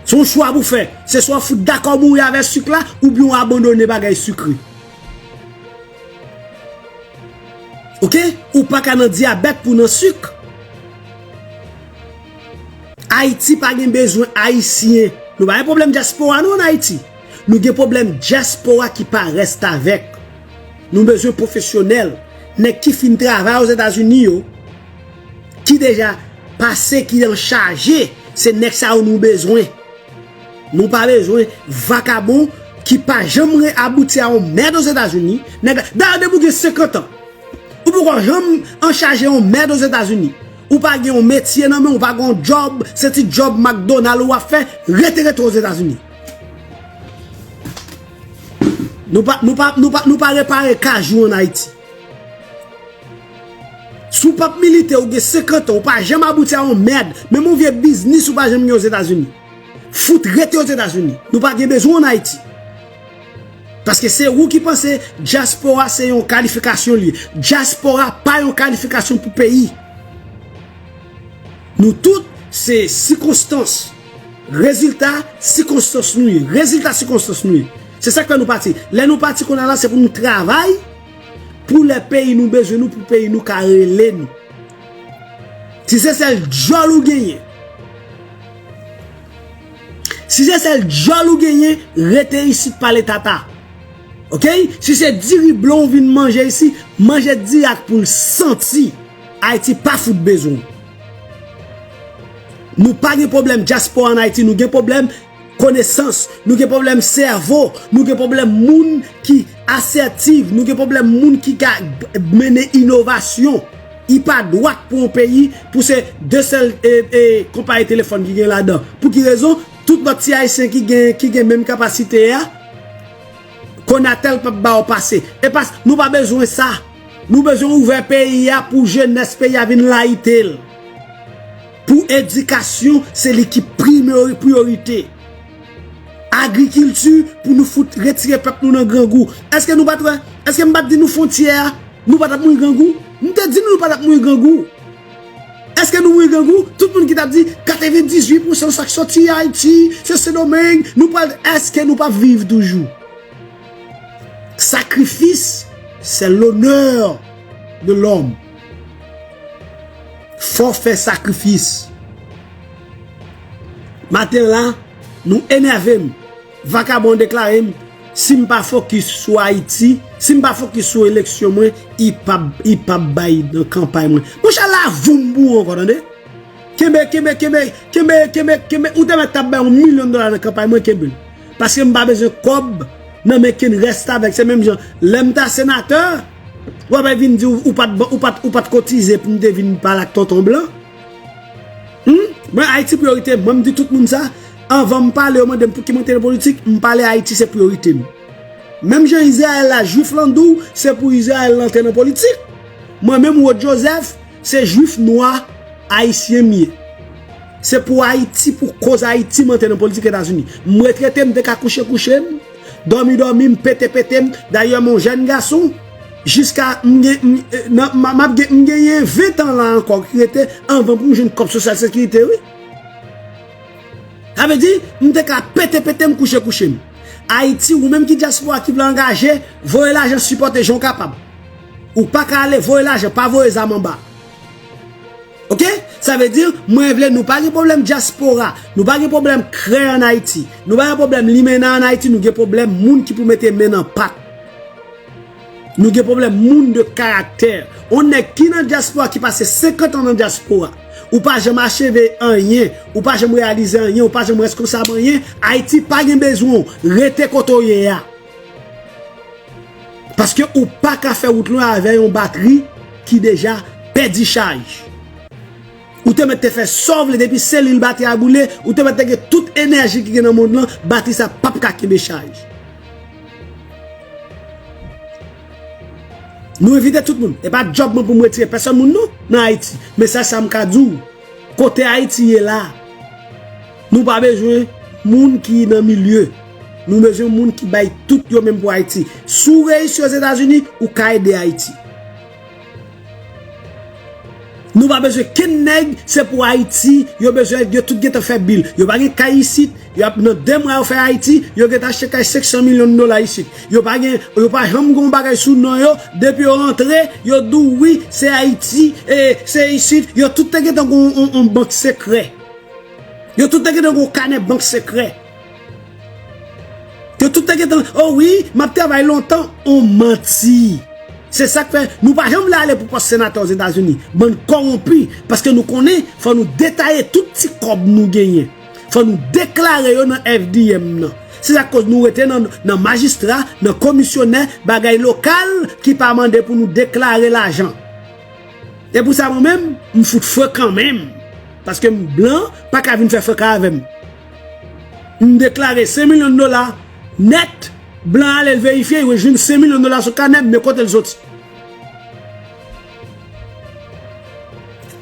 Se yon chwa pou fè. Se swa w fout dakò mouri avè sik la, oubyen w abandone bagay sikre. Oke? Ou pa ka nan dyabèt pou w nan sik. Ayiti pa gen bezwen Ayisyen. Nou pa gen pwoblèm dyaspora nou ann Ayiti. Nou gen pwoblèm dyaspora ki pa rèstavèk. Nou bezwen pwofesyonèl. Nèg ki fin travay Ozetazini yo, ki deja pase, ki an chaje, se nèg sa yo nou bezwen. Nou pa bezwen vakabon ki pa janm re-, abouti a yon mèd Ozetazini. Nèg, dayè, depi w gen senkant an, ou poko janm an chaje yon mèd Ozetazini. Ou pa gen yon metye nan men w, ou pa gen yon djòb, se ti djòb McDonald ou ap fè, rete, rete Ozetazini. Nou pa, nou pa, nou pa, nou pa repare kajou ann Ayiti. Si w p ap milite, ou gen senkant an, ou pa janm abouti a yon mèd, menm yon vye biznis ou pa janm gen Ozetazini. Fout rete Ozetazini. Nou pa gen bezwen w ann Ayiti. Paske se ou ki panse dyaspora se yon kalifikasyon li ye. Dyaspora pa yon kalifikasyon pou peyi. Nou tout se sikonstans. Rezilta sikonstans nou ye. Rezilta sikonstans nou ye. Se sa k fè nou pati. Lè nou pati kounye a la, se pou nou travay pou lè peyi nou bezwen nou, pou peyi nou ka rele nou. Si se sèl djòl ou genyen, si se sèl djòl ou genyen, rete isit pale tata. Oke? Si se diri blan ou vin manje isi, manje diri ak pou l santi. Ayiti pa fout bezwen w. Nou pa gen pwoblèm dyaspora ann Ayiti, nou gen pwoblèm konesans, nou gen pwoblèm sèvo, nou gen pwoblèm moun ki asètif, nou gen pwoblèm moun ki ka mennen inovasyon. Li pa dwat pou yon peyi, pou se de sèl, e, e, konpayi telefòn ki gen ladan. Pou ki rezon? Tout lòt ti Ayisyen ki gen, ki gen menm kapasite a, Konatel p ap ba w pase. E pas, nou pa bezwen sa. Nou bezwen ouvè peyi a pou jenès peyi a vin layite l. Pou edikasyon, se li ki primori-, priyorite. Agrikilti, pou nou fout retire pèp nou nan grangou. Èske nou pa t wè? Èske m pa t di nou fwontyè a, nou pa t ap mouri grangou? M te di nou nou pa t ap mouri grangou. Èske nou mouri grangou? Tout moun ki t ap di katrevendizuit pousan sa k soti Ayiti, se Sendomeng, nou pral, èske nou p ap viv toujou? Sacrifice, c'est l'honneur de l'homme. Fò fè sakrifis. Maten la, nou enève m. Vakabon deklare m, si m pa fokis sou Ayiti, si m pa fokis sou eleksyon mwen, li p ap, li p ap bay nan kanpay mwen. Monchè, la voum pou ou ankò, tande. Kenbe, kenbe, kenbe, kenbe, kenbe, kenbe. Ou te mèt t ap bay yon milyon dola nan kanpay mwen, kenbe l. Paske m pa bezwen kòb nan men kenn restavèk. Se menm jan, lè m ta senatè, w ap vin di ou, ou pa t, ou pa t, ou pa t kotize pou m te vin pale ak Tonton Blan. Hmm? Mwen, Ayiti priyorite m. Mwen, m di tout moun sa. Anvan m pale, yo mande m pouki mwen te nan politik, m pale Ayiti se priyorite m. Menm jan Izrayèl la, Jwif lan di w, se pou Izrayèl lan antre nan politik. Mwen menm, Rod Joseph, se Jwif nwa ayisyen m ye. Se pou Ayiti, pou koz Ayiti, m antre nan politik Etazini. M retrete, m te ka kouche kouche m, dòmi dòmi m, pete pete m. Dayè, m yon jèn gason, jiska m gen, m, eh, nan, m, m ap gen, m genyen ven tan la ankò ki rete anvan pou m jwenn kòb Sosyal Sekirite, wi. Sa vle di, m te ka pete pete m, kouche kouche m. Ayiti, ou menm ki dyaspora ki vle angaje, voye lajan, sipòte jan w kapab. Ou pa ka ale voye lajan, pa voye zam anba. Oke? Sa vle di, mwen vle nou pa gen pwoblèm dyaspora, nou pa gen pwoblèm krè ann Ayiti, nou pa gen pwoblèm limena ann Ayiti, nou gen pwoblèm moun ki pou mete men nan pat. Nou gen pwoblèm moun de karaktè. On nèg ki nan dyaspora, ki pase senkant an nan dyaspora, ou pa janm acheve anyen, ou pa janm reyalize anyen, ou pa janm reskonsab anyen, Ayiti pa gen bezwen w, rete kote w ye a. Paske ou pa ka fè wout lwen avè yon batri ki deja pèdi chaj. Ou te mèt te fè sa w vle, depi selil batri a boule, ou te mèt te gen tout enèji ki gen nan mond lan, batri sa p ap ka kenbe chaj. Nou envite tout moun. E pa djòb mwen pou m retire pèsòn moun non nan Ayiti. Men sa, sa m ka di w, kote Ayiti ye la, nou pa bezwen moun ki nan milye. Nou bezwen moun ki bay tout yo menm pou Ayiti. Si w reyisi Ozetazini, ou ka ede Ayiti. Nou pa bezwen kenn nèg, se pou Ayiti, yo bezwen, yo tout gentan fè bil. Yo pa gen kay isit, y ap nan de mwa yo fè Ayiti, yo gentan achte kay senk san milyon dola isit. Yo pa gen, yo pa janm gen yon bagay sou non yo, depi yo rantre, yo di w wi, se Ayiti, e se isit, yo tout te gentan gen yon, yon, yon bank sekrè. Yo tout te gentan gen yon kanè bank sekrè. Yo tout te gentan, o wi, m ap travay lontan, on manti. Se sa k fè nou pa janm vle ale pou pòs senatè Ozetazini. Bann kòwonpi, paske nou konnen fò nou detaye tout ti kòb nou genyen. Fò nou deklare yo nan F D M nan. Se sa k koz nou rete nan, nan majistra, nan komisyonè, bagay lokal ki pa mande pou nou deklare lajan. E pou sa mwen menm, m fout frekan menm. Paske m blan, pa ka vin fè frekan avè m. M deklare senk milyon dola nèt, blan ale l verifye, l jwenn senk milyon dola sou kanè m, men kote l soti.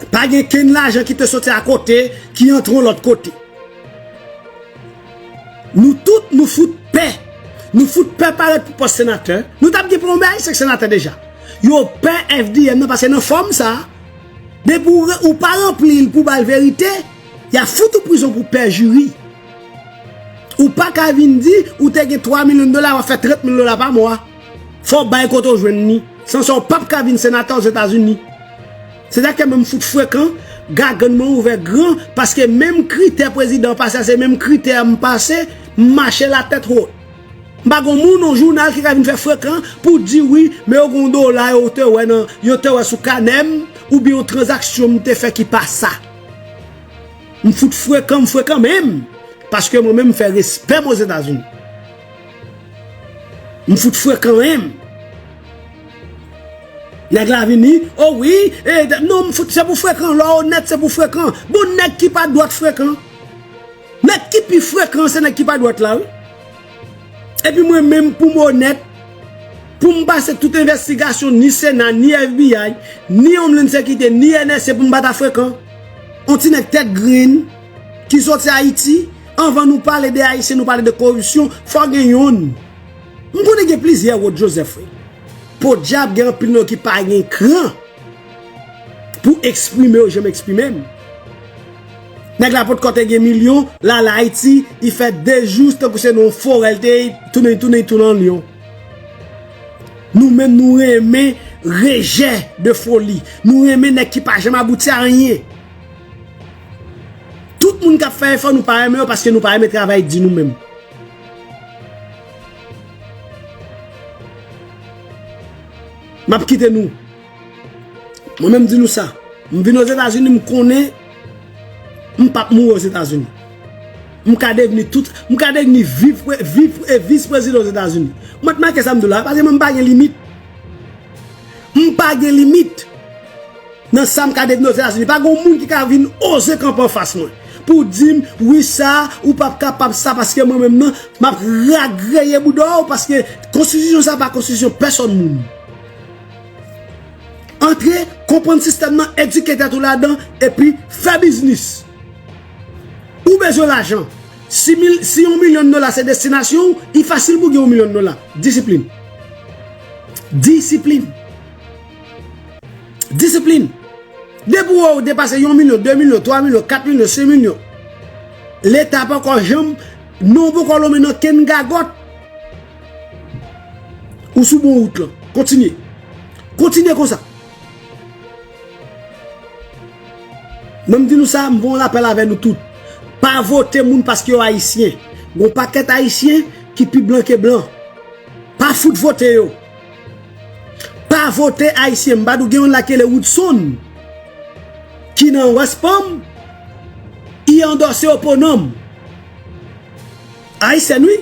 Pa gen kenn lajan ki te soti akote, ki antre yon lòt kote. Nou tout, nou fout pè. Nou fout pè parèt pou pòs senatè. Nou t ap gen pwomès senk senatè deja. Yo pè F D M nan, paske nan fòm sa, depi w, ou pa ranpli l pou ba l verite, y a fout ou prizon pou pèjiri. Ou pa ka vin di ou te gen twa milyon dola, w ap fè trant mil dola pa mwa. Fò w bay kote w jwenn li. San sa, w p ap ka vin senatè Ozetazini. Se sa k fè mwen m fout frekan, gagann mwen ouvè gran, paske menm kritè prezidan pase a, se menm kritè m pase, m mache latèt wo. M pa gon moun, yon jounal ki ka vin fè frekan pou di wi, men yo gon dola yo te wè nan, yo te wè sou kanè m, oubyen yon tranzaksyon m te fè ki pa sa. M fout frekan, m frekan menm, paske mwen menm m fè respè m Ozetazini. M fout frekan menm. Nèg la vini, o wi, e, non, m fout, se pou frekan, lè w onèt, se pou frekan. Bon, nèg ki pa dwat frekan. Nèg ki pi frekan, se nèg ki pa dwat la, wi. Epi mwen menm, pou m onèt, pou m pase tout envestigasyon, ni Sena, ni F B I, ni Homeland Security, ni N S A, pou m pa ta frekan. On ti nèg tèt grenn, ki soti Ayiti, anvan nou pale de Ayisyen, nou pale de koripsyon, fò gen yonn. M konnen gen plizyè Rod Joseph, wi. Podyab, gen anpil nan yo ki pa gen kran pou eksprime yo jan m eksprime m. Nèg la potko te gen milyon, l al Ayiti, li fè de jou, tankou se nan yon forè l te ye, tounen, tounen, tounen yon lyon. Nou menm, nou renmen rejè de foli. Nou renmen nèg ki pa janm abouti a anyen. Tout moun k ap fè efò, nou pa renmen yo paske nou pa renmen travay di nou menm. M ap kite nou. Mwen menm di nou sa. M vin Ozetazini, m konnen M p ap mouri Ozetazini. M ka devni tout, m ka devni viv, viv, e vis prezidan Ozetazini. Mwen t make sa m di w la, paske mwen m pa gen limit. M pa gen limit nan sa m ka devni Ozetazini. Pa gen moun ki ka vin oze kanpe anfas mwen pou di m, wi sa, ou p ap kapab sa, paske mwen menm nan, m ap ragreye bouda w, paske konstitisyon sa pa konstitisyon pèsòn moun. Antre, konprann sistèm nan, edike tèt ou ladan, epi fè biznis. Ou bezwen lajan. Si mil, si yon milyon dola se destinasyon w, li fasil pou gen yon milyon dola. Disiplin. Disiplin. Disiplin. Depi w wè w depase yon milyon, de milyon, twa milyon, kat milyon, senk milyon, Leta poko janm, non w poko lonmen nan kenn gagòt. Ou sou bon wout lan. Kontinye. Kontinye konsa. Mwen m di nou sa, m voye yon lapèl avè nou tout. Pa vote moun paske yo ayisyen. Gon pakèt ayisyen ki pi blan ke blan. Pa fout vote yo. Pa vote ayisyen. M pa di w gen youn la ki rele Woodson ki nan West Palm, li andòse oponanm. Ayisyen wi.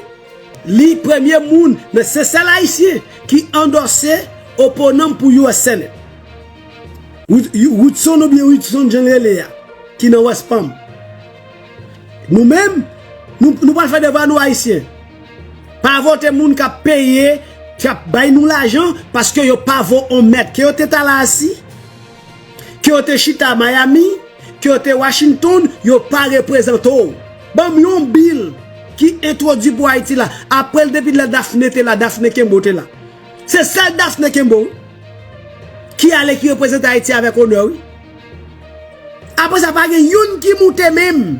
Li premye moun nan se sèl ayisyen ki andòse oponanm pou U S Senate. Wood- Woodson oubyen Woodson jan l rele a, ki nan West Palm. Nou menm, nou, nou pral fè devwa nou ayisyen. Pa vote moun k ap peye, k ap bay nou lajan, paske yo pa vo on mèt. Ke yo te ta la asi, ke yo te chita Miami, ke yo te Washington, yo pa reprezante w. Ban m yon bil ki entwodui pou Ayiti la. Apre l, depi lè Daphné te la, Daphné Kembo te la. Se sèl Daphné Kembo wi, ki ale, ki reprezante Ayiti avèk onè wi. Apre sa, pa gen youn ki moute menm.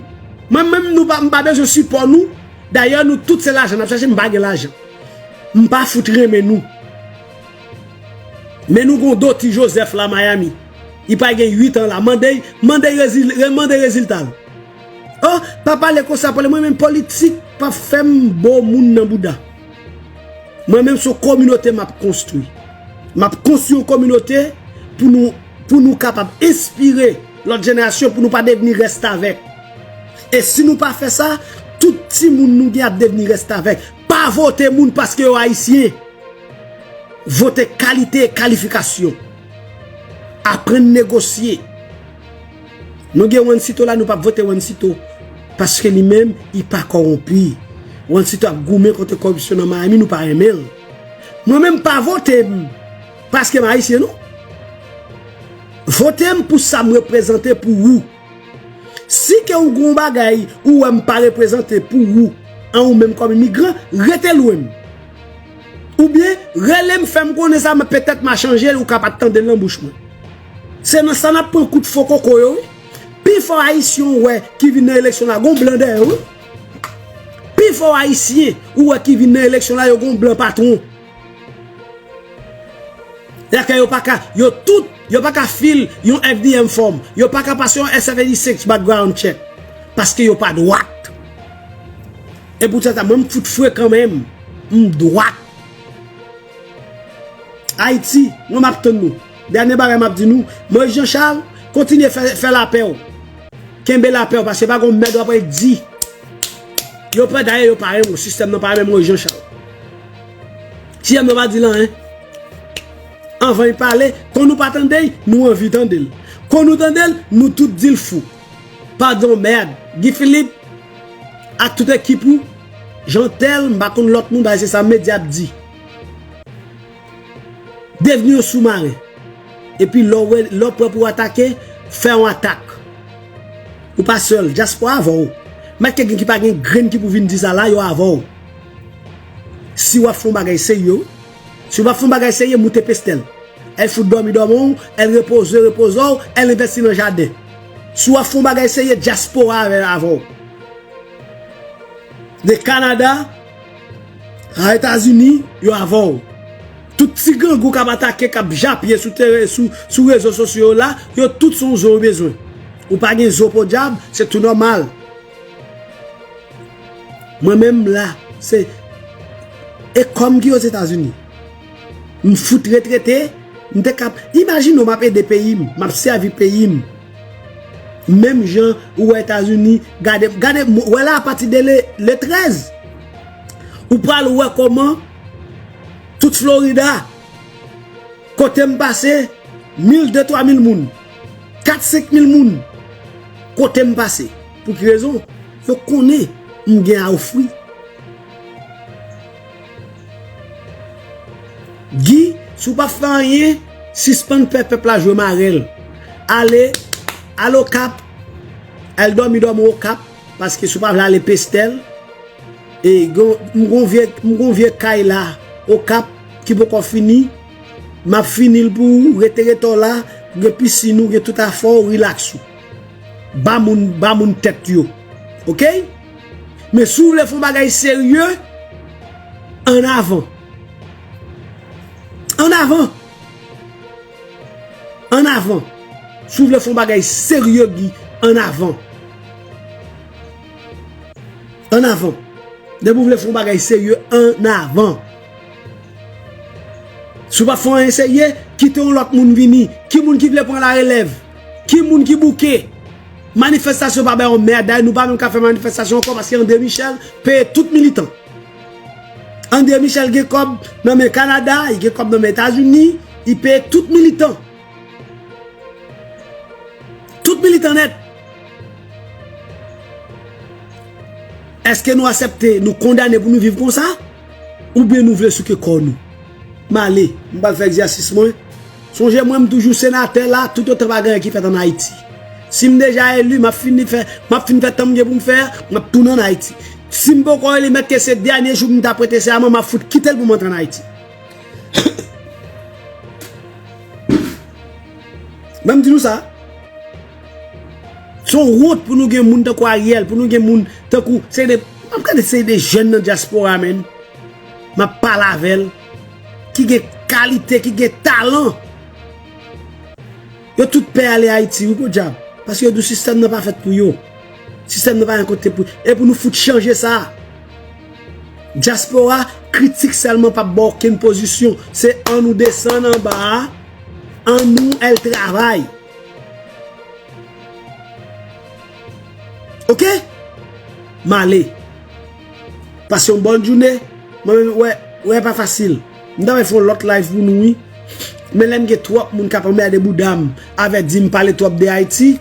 Mwen menm, nou pa, m pa bezwen sipò nou. Dayè, nou tout se lajan n ap chache, m pa gen lajan. M pa fout renmen nou. Men nou gon Doti Joseph la Miami. Li pral gen uit an la. Mande, mande, rezil- mande rezilta l. Oh, pa pale konsa pou li. Mwen menm politik p ap fè m bo moun nan bouda. Mwen menm se yon kominote m ap konstwi. M ap konstwi yon kominote pou nou, pou nou kapab enspire lòt jenerasyon, pou nou pa devni restavèk. E si nou pa fè sa, tout timoun nou gen ap devni restavèk. Pa vote moun paske yo ayisyen. Vote kalite e kalifikasyon. Aprann negosye. Nou gen Juancito la, nou p ap vote Juancito. Paske li menm, li pa kòwonpi. Juancito ap goumen kont kòripsyon nan Miami, nou pa renmen l. Mwen menm, pa vote m. Paske m ayisyen, non. Vote m pou sa m reprezante pou ou. Si ke ou gon bagay ou wè m pa reprezante pou ou, an ou menm kòm imigran, rete lwen m. Oubyen, rele m, fè m konnen sa, men petèt m a chanje l, ou ka pa t tande l nan bouch mwen. Se nan sa n ap pran kout fo koko yo, wi. Pifò ayisyen ou wè ki vin nan eleksyon la, gon blan dèyè yo, wi. Pifò ayisyen ou wè ki vin nan eleksyon la, yo gon blan patwon. Sètadi ke yo pa ka, yo tout, yo pa ka fil yon F D M form. Yo pa ka pase yon S F eighty-six background check. Paske yo pa dwat. E poutèt sa, mwen m fout frekan menm. M dwat. Ayiti, mwen m ap tann nou. Dènye bagay m ap di nou, Moïse Jean Charles, kontinye fè, fè lapè w. Kenbe lapè w, paske pa gon mèd w ap di. Yo pè, dayè, yo pa renmen w, sistèm nan pa renmen Moïse Jean Charles. Sistèm nan pa di l anyen. Anvan l pale, kon nou pa tande l, nou anvi tande l. Kon nou tande l, nou tout di l fou. Padon, mèd. Guy Philippe ak tout ekip ou, Jeantel, m pa konn lòt moun, bagay se sa medya ap di. Devni yon soumaren. Epi lè w wè, lè w prè pou w atake, fè yon atak. Ou pa sèl, dyaspora avè w. Mèt ke gen ki pa gen grenn ki pou vin di sa la, yo avè w. Si w ap fè yon bagay serye, wi. Si w ap fè yon bagay serye, moute pestèl. El fout dòmi dòmi w, el repoze repoze w, el envesti nan jaden. Si w ap fè yon bagay serye, dyaspora avè, avè w. De Kanada a Etazini, yo avè w. Tout ti grangou k ap atake, k ap japye sou tere, sou, sou rezo sosyo yo la, yo tout se yon zo yo bezwen. Ou pa gen zo podyab, se tou nòmal. Mwen menm la, se, e kòm ki Ozetazini. M fout retrete, m te kap, imajine w, m ap ede peyi m, m ap sèvi peyi m. Menm jan ou wè Etazini, gade, gade, wè la apati de le, le trèz. Ou pral wè kòman tout Florida, kote m pase, mil, de, twa mil moun, kat, senk mil moun, kote m pase. Pou ki rezon? Yo konnen m gen a ofri. Guy, si w p ap fè anyen, sispann fè pèp la jwe marèl. Ale, al Okap, al dòmi, dòmi Okap, paske si w pa vle ale Pestèl, e gon, m gon vye, m gon vye kay la, Okap, ki poko fini, m ap fini l pou ou, rete, rete w la, ou gen pisin ou, gen tout afè w, rilaks ou. Ba moun, ba moun tèt yo. Oke? Men si w vle fè yon bagay serye, ann avan. Ann avan. Ann avan. Si w vle fè yon bagay serye, Guy, ann avan. Ann avan. Depi w vle fè yon bagay serye, ann avan. Si w p ap fè anyen serye, kite yon lòt moun vini. Ki moun ki vle pran larelèv? Ki moun ki bouke? Manifestasyon pa bay yon mèd. Dayè, nou pa menm ka fè manifestasyon ankò paske André Michel peye tout militan. André Michel gen kòb nan men Kanada, li gen kòb nan men Etazini, li peye tout militan. Tout militan nèt. Èske nou aksepte, nou kondane pou nou viv konsa? Oubyen nou vle souke kò nou? M ale, m pral fè egzèsis mwen. Sonje mwen, m toujou senatè la, toutotan pa gen anyen ki fèt ann Ayiti. Si m deja eli, m ap fini fè, m ap fin fè tan m gen pou m fè a, m ap tounen ann Ayiti. Si m poko eli, mèt ke se dènye jou m ta prete sèman, m ap fout kite l pou m antre ann Ayiti. Ban m di nou sa. Se yon wont pou nou gen moun tankou Ariel, pou nou gen moun tankou, se de, m ap gade se de jèn nan dyaspora, menm. M ap pale avè l, ki gen kalite, ki gen talan. Yo tout pè ale Ayiti, wi, podyab. Paske yo di w sistèm nan pa fèt pou yo. Sistèm nan pa gen kote pou, e pou nou fout chanje sa. Dyaspora, kritik sèlman p ap ba w okenn pozisyon. Se ann nou desann anba a, ann nou al travay. Oke? M ale. Pase yon bòn jounen. Mwen menm, wè, wè, pa fasil. M ta vle fè yon lòt live pou nou, wi. Men lè m gen twòp moun k ap anmède bouda m avè di m pale twòp de Ayiti,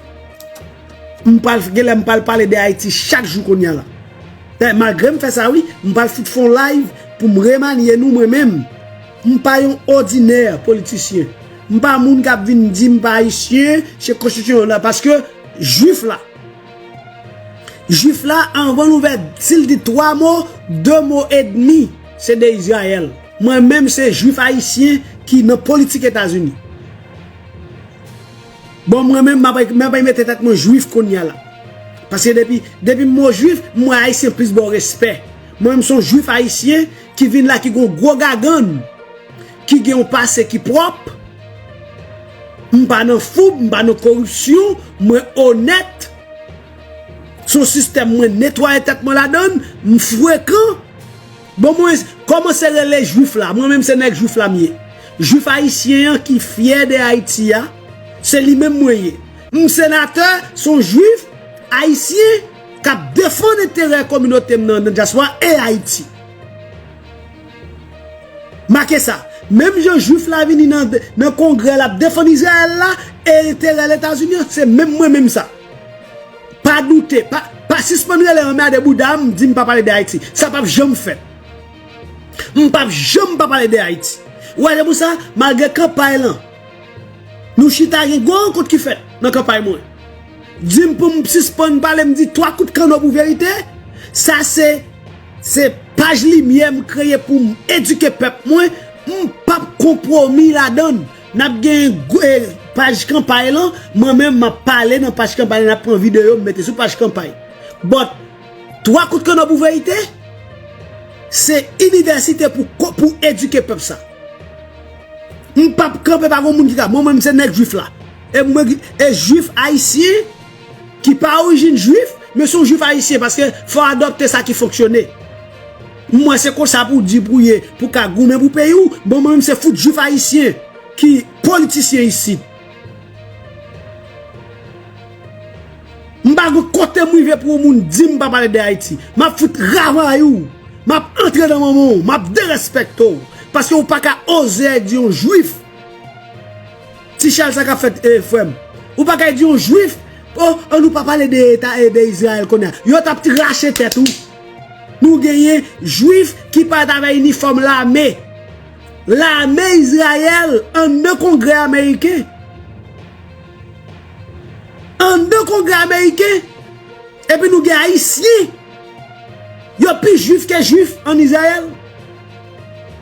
m pral, genlè m pral pale de Ayiti chak jou kounye a la. Dayè, malgre m fè sa, wi, m pral fout fè yon live pou m remanye nou, mwen menm. M pa yon òdinè politisyen. M pa moun k ap vin di m pa ayisyen, se konstitisyon la, paske jwif la. Jwif la, anvan l ouvè, si l di twa mo, de mo edmi, se de Izrayèl. Mwen menm, se jwif ayisyen ki nan politik Etazini. Bon, mwen menm, m ap, m ap mete tèt mwen jwif kounye a la. Paske depi, depi m mo jwif, m wè ayisyen plis ba w respè. Mwen menm, se yon jwif ayisyen ki vin la, ki gen yon gwo gagann, ki gen yon pase ki pwòp. M pa nan foub, m pa nan koripsyon, mwen onèt. Se yon sistèm mwen netwaye tèt mwen ladann, m frekan. Bon, mwen kòmanse rele jwif la. Mwen menm se nèg jwif la m ye. Jwif ayisyen an ki fyè de Ayiti a, se li menm mwen ye. M senatè, se yon jwif ayisyen k ap defann enterè kominote m nan, nan dyaspora e Ayiti. Make sa. Menm jan jwif la vini nan, nan kongrè l ap defann Izrayèl la, e enterè Etazini an, se menm mwen menm sa. Pa doute, pa, pa sispann rele anmède bouda m, di m pa pale de Ayiti. Sa p ap janm fèt. M p ap janm pa pale de Ayiti. Ou wè, se pou sa, malgre kanpay lan, nou chita, gen gwo rankont ki fèt nan kanpay mwen. Di m pou m sispann pale, m di twa kout kanno pou verite. Sa se, se paj limyè m kreye pou m edike pèp mwen. M p ap konpwomi ladann. N ap gen gwo, eh, paj kanpay lan, mwen menm m ap pale nan paj kanpay lan, n ap pran videyo, m mete sou paj kanpay. But, twa kout kanno pou verite, se inivèsite pou ko-, pou edike pèp sa. M p ap kanpe pa gon moun ki ka. Mwen menm se nèg jwif la. E mwen, e jwif ayisyen ki pa orijin jwif, men se yon jwif ayisyen, paske fò w adopte sa ki fonksyone. M wè se konsa pou w di pou w ye, pou w ka goumen pou peyi w. Bon, mwen menm se fout jwif ayisyen ki politisyen isit. M pa gen kote m rive pou yon moun di m pa pale de Ayiti. M ap fout ravay ou. M ap antre nan manman w. M ap derespèkte w. Paske ou pa ka oze di yon jwif. Ti chal sa k ap fèt, eh, frè m. Ou pa ka di yon jwif, oh, an nou pa pale de eta e de Izrayèl kounye a. Yo t ap rache tèt ou. Nou genyen jwif ki parèt avè inifòm lame. Lame Izrayèl anndan Kongrè ameriken. Anndan Kongrè ameriken. Epi nou gen Ayisyen. Yo pi jwif ke jwif ann Izrayèl.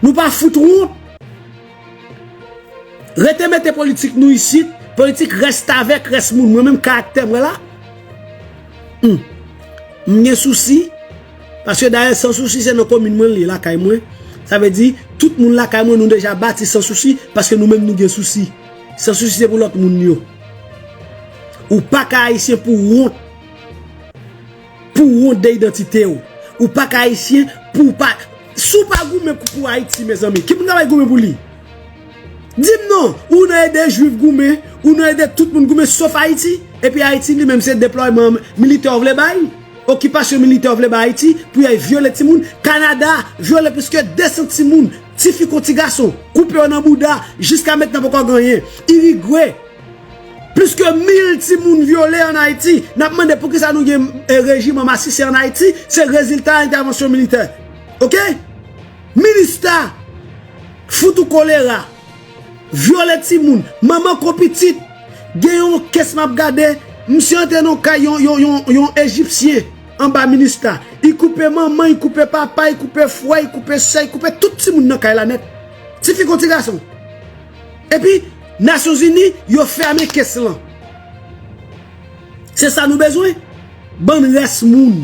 Nou pa fout wont. Rete mete politik nou isit, politik rèstavèk rès moun. Mwen menm karaktè mwen la. Hmm. M gen sousi. Paske dayè San Sousi se nan komin mwen li ye, lakay mwen. Sa vle di, tout moun lakay mwen nou deja bati San Sousi, paske nou menm nou gen sousi. San Sousi se pou lòt moun yo. Ou pa ka ayisyen pou wont. Pou wont de idantite w. Ou pa ka ayisyen pou w pa. Si w pa goumen pou, pou Ayiti, mezanmi, ki moun k ap goumen pou li? Di m non, ou nan ede jwif goumen, ou nan ede tout moun goumen, sof Ayiti. Epi Ayiti li menm se deplòyman militè w vle bay, okipasyon militè w vle bay Ayiti, pou y al vyole timoun. Kanada vyole plis ke de san timoun, ti fi kon ti gason, koupe yo nan bouda, jiska mentnan poko gen anyen. Irigwe, plis ke mil timoun vyole ann Ayiti. N ap mande poukisa nou gen, eh, rejiman masisi ann Ayiti, se rezilta entèvansyon militè. Oke? Minista, fout ou kolera, vyole timoun, manman kon pitit. Gen yon kes m ap gade, misye antre nan kay yon, yon, yon, yon ejipsyen anba minista. Li koupe manman, li koupe papa, li koupe frè, li koupe sè, li koupe tout timoun nan kay la nèt. Ti fi kon ti gason. Epi, Nasyonzini, yo fèmen kes lan. Se sa nou bezwen? Bann rès moun.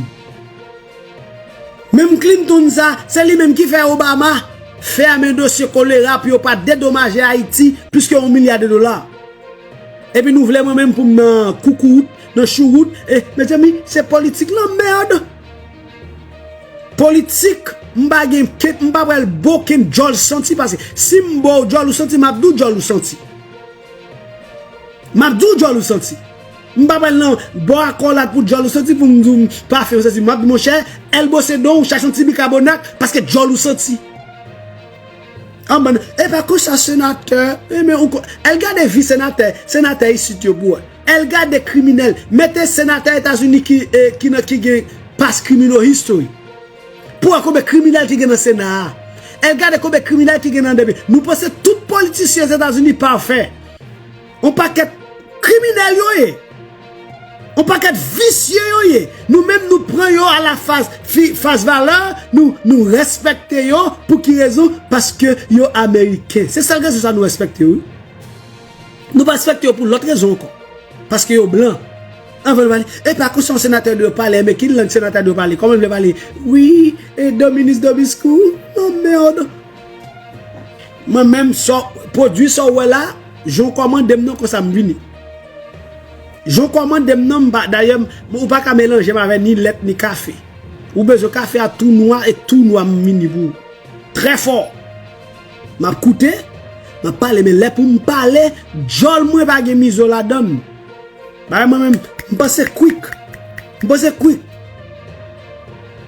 Menm Clinton sa, se li menm ki fè Obama fèmen dosye kolera pou yo pa dedomaje Ayiti plis ke yon milya de dola. Epi nou vle mwen menm pou m nan koukout, nan chouwout, e, mezanmi, se politik lanmèd. Politik, m pa gen, m pa pral ba w okenn djòl santi pase. Si m ba w djòl ou santi, m ap di w djòl ou santi. M ap di w djòl ou santi. M pa pral nan bò akòlat pou djòl ou santi pou m di w m pa fè w santi. M ap di, monchè, èl bwose don w, chache yon ti bikabonat, paske djòl ou santi. An bann, e pa konsa senatè, e men ou ko-, èl gade vi senatè, senatè isit yo pou wè. Èl gade kriminèl, mete senatè Etazini ki, e, ki nan, ki gen past criminal history. Pou wè konbyen kriminèl ki gen nan Sena a. Èl gade konbyen kriminèl ki gen nan depi. Nou panse tout politisyen Etazini pafè. Yon pakèt kriminèl yo ye. Yon pakèt visye yo ye. Nou menm nou pran yo a la faz, fi, faz valè, nou, nou respekte yo. Pou ki rezon? Paske yo ameriken. Se sèl rezon sa nou respekte yo, wi. Nou pa respekte yo pou lòt rezon ankò. Paske yo blan. Anvan nou pale, e pa konsa yon senatè dwe pale, men ki lang senatè dwe pale? Kòman l vle pale? Wi, e dominis domiskou. Oh, merde. Mwen menm, sa, pwodui sa w wè la, jan w kòmande m nan, konsa m vini. Jan w kòmande m nan, m pa, dayè, m, ou pa ka melanje m avè ni lèt, ni kafe. Ou bezwen kafe a tou nwa, e tou nwa m vini pou ou. Trè fò. M ap koute, m ap pale, men lè pou m pale, djòl mwen pa gen mizo ladan l. Bagay mwen menm, m panse kwik. M panse kwik.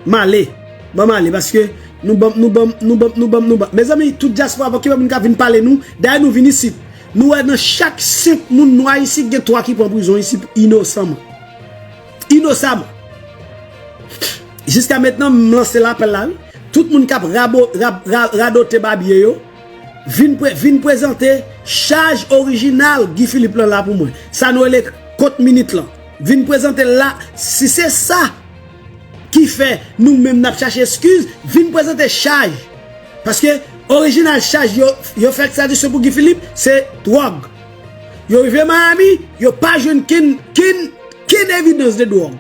M ale. Ban m ale, paske nou ban m, nou ban m, nou ban m, nou ban m, nou ban m. Mezanmi, tout dyaspora, pa okipe moun k ap vin pale nou. Dayè nou vin isit. Nou wè nan chak senk moun nwa isit, gen twa ki pran prizon isit inosanman. Inosanman. Jiska mentnan, m lanse lapèl la, wi. Tout moun k ap rabo-, rab-, ra-, radote babye yo, vin pre-, vin prezante chaj orijinal Guy Philippe lan la pou mwen. Sa nou rele kont minit lan. Vin prezante l la, si se sa ki fè nou menm n ap chache eskiz, vin prezante chaj. Paske orijinal chaj yo, yo fè tradisyon pou Guy Philippe, se dwòg. Yo rive Miami, yo pa jwenn kenn, kenn, kenn evidans de dwòg.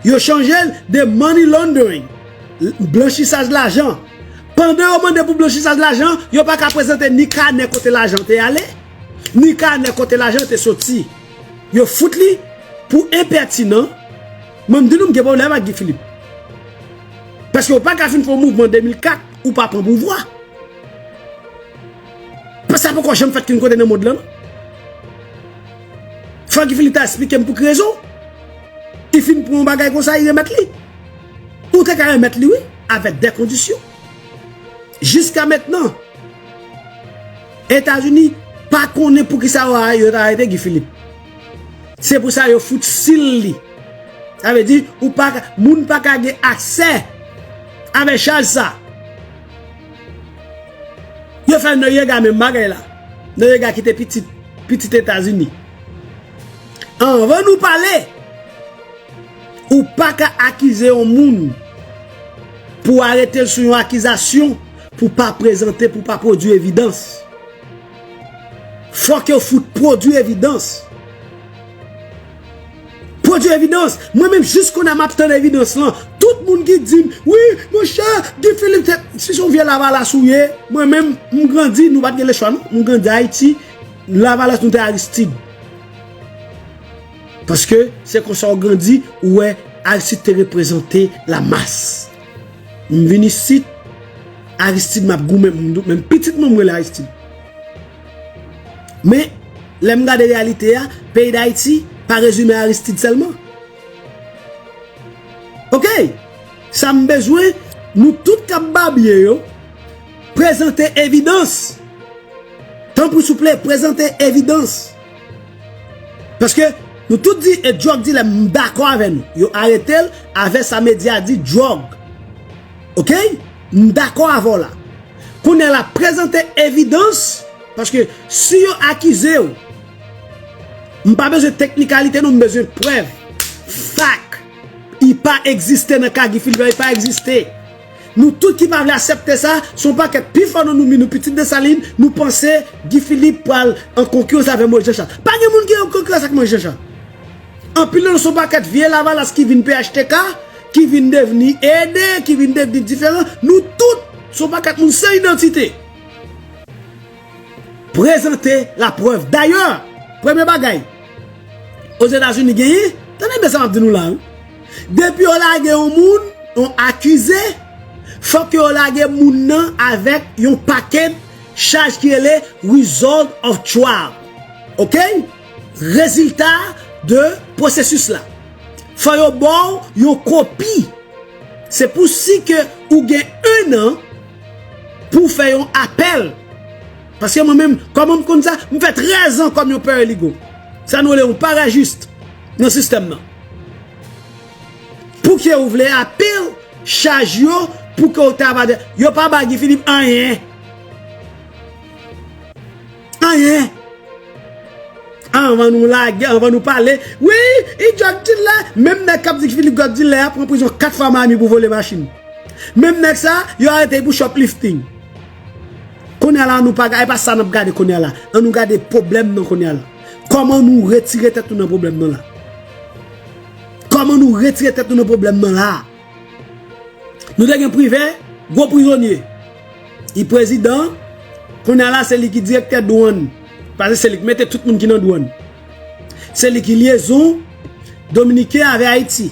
Yo chanje l de money laundering, blanchisaj lajan. Pandan yo mande pou blanchisaj lajan, yo pa ka prezante ni kanè kote lajan te ale, ni kanè kote lajan te soti. Yo fout li pou enpètinan. Mwen, m di nou, m gen pwoblèm ak Guy Philippe. Paske w pa ka fin fè yon mouvman de mil kat, ou pa pran pouvwa. Sa poko janm fèt kenn kote nan mond lan, non. Fò Guy Philippe ta esplike m pou ki rezon. fin pran yon bagay konsa, li remèt li. Ou te ka remèt li, wi, avèk de kondisyon. Jiska mentnan, Etazini pa konnen poukisa yo a-, yo ta arete Guy Philippe. Se pou sa yo fout sil li. Sa vle di, ou pa ka, moun pa ka gen aksè avèk chaj sa. Yo fè Noriega menm bagay la. Noriega ki te pitit, pitit Etazini. Anvan nou pale, ou pa ka akize yon moun pou arete l sou yon akizasyon pou pa prezante, pou pa pwodui evidans. Fòk yo fout pwodui evidans. Pwodui evidans. Mwen menm jis kounye a m ap tann evidans lan. Tout moun ki di m, "Wi, monchè, Guy Philippe te," si se yon vye Lavalas ou ye, mwen menm, m grandi, nou pa t gen lechwa non. M grandi Ayiti, Lavalas nou te Aristide. Paske se konsa w grandi, ou wè Aristide te reprezante lamas. M vin isit, Aristide m ap goumen, m, menm pitit mwen m rele Aristide. Men, lè m gade reyalite a, peyi Dayiti pa rezime Aristide sèlman. Oke? Sa m bezwen, nou tout k ap babye yo, prezante evidans. Tanpri, souple, prezante evidans. Paske nou tout di, e drug dealer, m dakò avè nou. Yo arete l avè sa medya di drug. Oke? M dakò avè w la. Kounye a la, prezante evidans, paske si yo akize w, m pa bezwen teknikalite non, m bezwen prèv. Fak. Li pa egziste nan ka Guy Philippe, li pa egziste. Nou tout ki pa vle aksepte sa, se yon pakèt pifò nan nou, nou pitit Desalin, nou panse Guy Philippe pral an konkirans avè Moïse Jean Charles. Pa gen moun ki an konkirans ak Moïse Jean Charles. Anpil nan nou se yon pakèt vye Lavalas ki vin P H T K, ki vin devni ede, ki vin devni diferan. Nou tout se yon pakèt moun san idantite. Prezante laprèv. Dayè, premye bagay, Ozetazini genyen, tande byen sa m ap di nou la, wi. Depi yo lage yon moun, yon akize, fòk yo lage moun nan avèk yon pakèt chaj ki rele result of trial. Oke? Rezilta de pwosesis la. Fò yo ba w yon kopi. Se pou si ke ou gen en an pou fè yon apèl. Paske mwen menm, kòman m konn sa? M fè trèz an kòm yon paralegal. Sa nou rele yon parajis nan sistèm nan. Pou ke ou vle apèl chaj yo, pou ke ou ta va de, yo pa ba Guy Philippe anyen. Anyen. Anvan nou lage, anvan nou pale. Wi, li drug dealer. Menm nèg k ap di Philippe drug dealer a pran prizon kat fwa Miami pou vole machin. Menm nèg sa, yo arete pou shoplifting. Kounye a la, nou pa gade, e pa sa n ap gade kounye a la. An nou gade pwoblèm nan kounye a la. Kòman nou retire tèt nou nan pwoblèm nan la? Kòman nou retire tèt nou nan pwoblèm nan la? Nou te gen Privè, gwo prizonye. Li prezidan, kounye a la se li ki direktè dwàn. Paske se li ki mete tout moun ki nan dwàn. Se li ki lyezon dominiken avè Ayiti.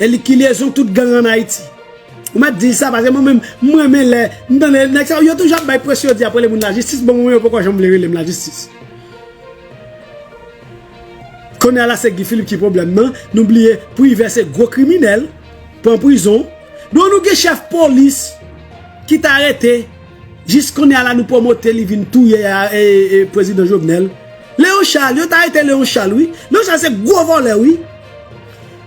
E li ki lyezon tout gang ann Ayiti. Ou mèt di l sa, paske mwen menm, m renmen lè m tande nèg sa yo, yo toujou ap bay presyon, yo di ap rele moun lajistis, bon, mwen yo poko janm vle rele m lajistis. Kounye a la se Guy Philippe ki pwoblèm nan. Nou bliye Privè se gwo kriminèl, pran prizon. Nou, nou gen chèf polis ki t arete. Jis kounye a la nou pwomote li vin touye a, e, e, prezidan Jovenel. Léon Charles, yo t arete Léon Charles, wi. Léon Charles se gwo vòlè, wi.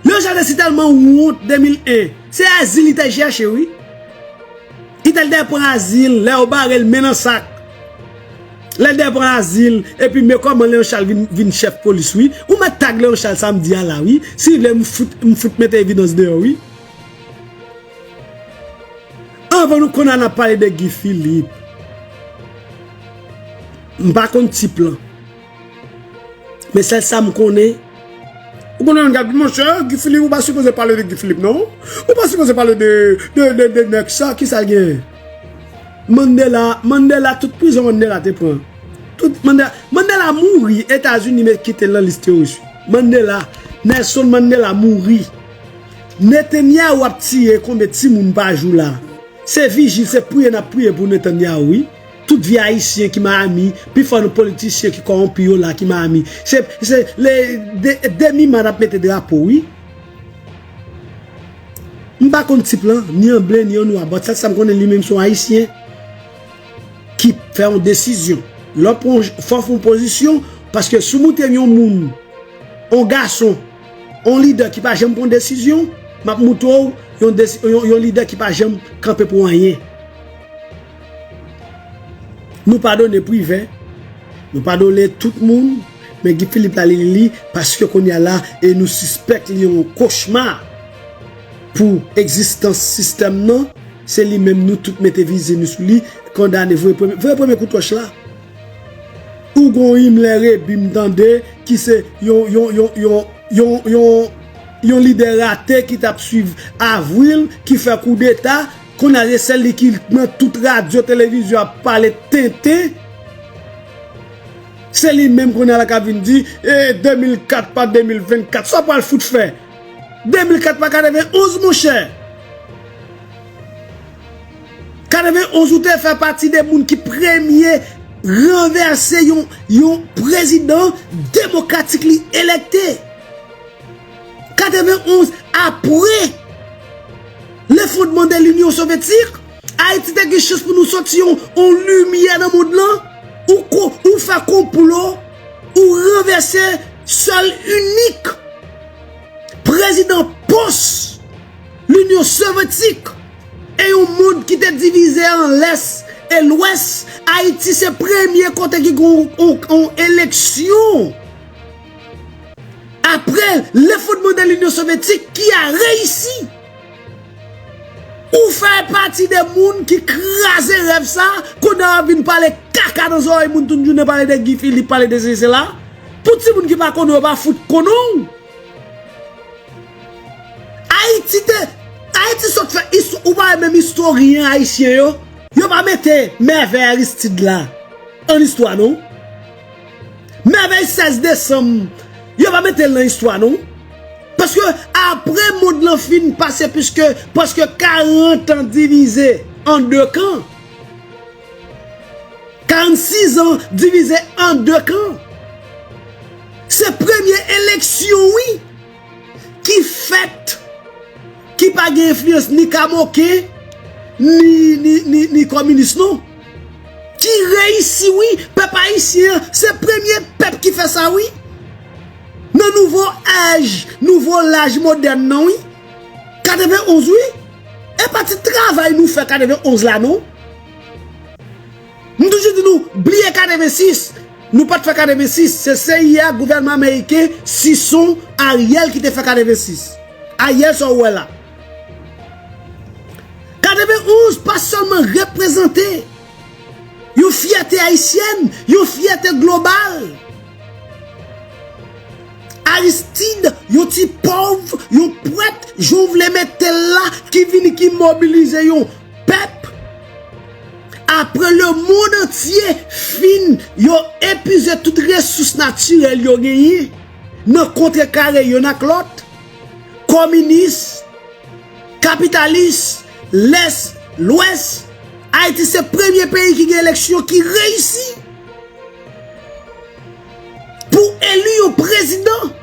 Léon Charles te sitèlman wont de mil en. Se azil li te chèche, wi. Li te al dèyè pran azil, lè yo bare l men nan sak. Lè l dèyè pran azil, epi men kòman Léon Charles vin, vin chèf polis, wi. Ou mèt tag Léon Charles samdi a la, wi. Si vle, m fout, m fout mete evidans deyò, wi. Anvan nou konn al ap pale de Guy Philippe. M pa konn tip lan. Men sèl sa m konnen. Ou konnen moun k ap di, monchè, Guy Philippe, ou pa sipoze pale de Guy Philippe, non. Ou pa sipoze pale de, de, de, de nèg sa, ki sa l genyen? Mandela, Mandela, tout prizon Mandela te pran. Tout Mandela, Mandela mouri, Etazini met kite l nan lis teworis. Mandela, Nelson Mandela mouri. Netanyahu ap tiye konbyen timoun pa jou la? Se vijil, se priye n ap priye pou Netanyahu, wi. Tout vye ayisyen ki Miami, pifò nan politisyen ki kòwonpi yo la ki Miami. Se, se le, de, demi ma n ap mete drapo, wi. M pa konn tip lan, ni an ble, ni an nwa, but sèl sa m konnen, li menm se yon Ayisyen ki fè yon desizyon. Lè w pran, fò w fè yon pozisyon, paske si w montre m yon moun, yon gason, yon lidè ki pa janm pran desizyon, m ap montre w yon, desi- yon, yon lidè ki pa janm kanpe pou anyen. Nou padone Privè, nou padone tout moun, men Guy Philippe la li li paske kounye a la e nou sispèk li yon kochma pou egzistans sistèm nan, se li menm nou tout mete vize nou sou li, kondane voye premye, voye premye kout wòch la. Ou gon Himmler Rebu m tande ki se yon yon yon yon yon yon yon lidè rate ki t ap swiv Avril ki fè koudeta, kounye a se sèl li ki nan tout radyo televizyon ap pale tenten. Se li menm kounye a la k ap vin di e de mil kat pa de mil vennkat. Sa w pral fout fè? De mil kat pa katrevenonz monchè. Katrevenonz ou te fè pati de moun ki premye ranvèse yon yon prezidan demokratik li elekte. Katrevenonz apre lefondman de Linyon Sovyetik, Ayiti te gen chans pou nou soti yon yon limyè nan mond lan. Ou ko ou fè konplo, ou ranvèse sèl inik prezidan pòs Linyon Sovyetik e yon mond ki te divize an lès e lwès. Ayiti se premye kote ki gen yon yon eleksyon apre lefondman de Linyon Sovyetik ki a reyisi. Ou fè pati de moun ki kraze rèv sa, kounye a w ap vin pale kaka nan zòrèy moun tout jounen, pale de Guy Philippe, pale de sesi sela. Pou timoun ki pa konnen w, yo pa fout konnen w. Ayiti te Ayiti sot fè istwa, ou pa wè menm istoryen ayisyen yo, yo pa mete Mèvèy Aristide la an istwa non. Mèvèy sèz desanm, yo pa mete l nan istwa non. Paske apre mond lan fin pase plis ke prèske karant an divize an de kan. Karannsis an divize an de kan. Se premye eleksyon wi ki fèt ki pa gen enfliyans ni kamoken ni ni ni ni kominis non. Ki reyisi wi, pèp ayisyen an se premye pèp ki fè sa wi. Nan nouvo èj, nouvo laj modèn nan wi. Katrevenonz wi. E pa ti travay nou fè katrevenonz la non. M toujou di nou, bliye katrevensis. Nou pa t fè katrevensis. Se C I A, gouvènman ameriken, Sison, Ariel ki te fè katrevensis. Ariel sa w wè la. Katrevenonz pa sèlman reprezante yon fyète ayisyèn, yon fyète global. Aristide, yon ti pòv, yon pwèt, jan w vle mete l la, ki vini, ki mobilize yon pèp. Apre lemonn antye fin, yo epize tout resous natirèl yo genyen nan kontrekare youn ak lòt, kominis, kapitalis, lès, lwès, Ayiti se premye peyi ki gen eleksyon ki reyisi pou eli yon prezidan.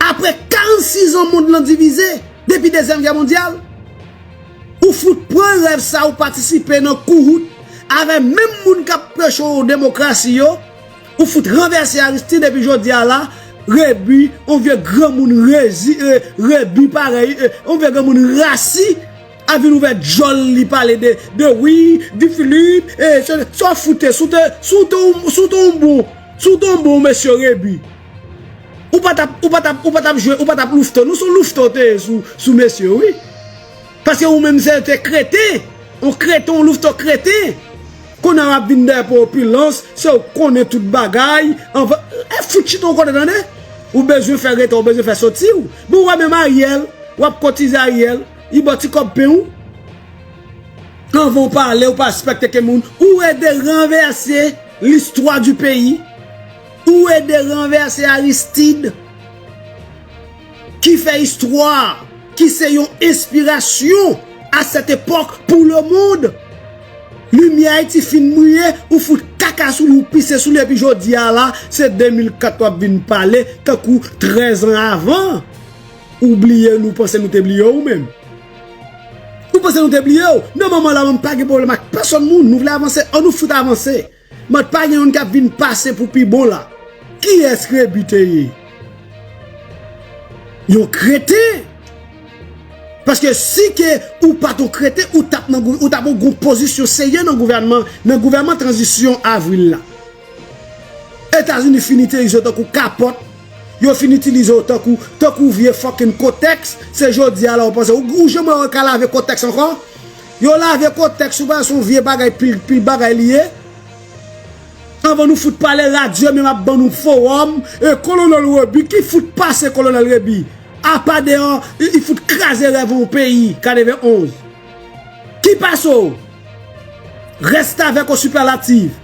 Apre karannsis an mond lan divize depi Dezyèm Gè Mondyal, ou fout pran rèv sa, ou patisipe nan kouwout avè menm moun k ap preche w demokrasi yo, ou fout ranvèse Aristide epi jodi a la, Rebu, yon vye granmoun rezi, e, Rebu parèy, e, yon vye granmoun rasi, a vin ouvè djòl li pale de, de wi, Guy Philippe, e, se, sa w foute, si w te, si w te, si w te yon bon, si w te yon bon mesye Rebu. Ou pa t ap, ou pa t ap, ou pa t ap jwe, ou pa t ap louftan. Nou se yon louftan w te ye sou, sou mesye, wi. Paske ou menm se te kreten, yon kreten, yon louftan kreten. Kounye a w ap vin dèyè pou opilans, se ou k konnen tout bagay. Anvan, e fout chita yon kote tande. Ou bezwen fè rete, ou bezwen fè soti w. Bon, ou wè menm Ariel, w ap kotize Ariel, li ba w ti kòb pen w. Anvan w pale, ou pa respekte ke moun. Ou ede ranvèse listwa di peyi. Ou ede ranvèse Aristide, ki fè istwa, ki se yon enspirasyon a sèt epòk pou lemonn. Limyè Ayiti fin briye, ou fout kaka sou li, ou pise sou li, epi jodi a la, se de mil kat w ap vin pale, tankou trèz an avan. Ou bliye nou, panse nou te bliye w ou menm? Ou panse nou te bliye w? Nan moman la, mwen pa gen pwoblèm ak pèsonn moun. Nou vle avanse, ann nou fout avanse. Mwen pa gen youn k ap vin pase pou pi bon la. Kiyès Rebu te ye? Yon kreten? Paske si ke ou pa t yon kreten, ou t ap nan gou-, ou t ap gon pozisyon serye nan gouvènman, nan gouvènman tranzisyon avril la. Etazini fin itilize w tankou kapòt. Yo fin itilize w tankou, tankou vye fucking kotèks. Se jodi a la ou panse. Ou, ou janm wè yo ka lave kotèks ankò? Yo lave kotèks, ou pa se yon vye bagay, pil, pil bagay li ye. Anvan nou fout pale radyo, men m ap ban nou fowòm. E Kolonèl Rebu, ki fout pase Kolonèl Rebu? Apa deyò, li, li fout kraze rèv yon peyi, katrevenonz. Ki pase w? Restavèk o sipèlatif.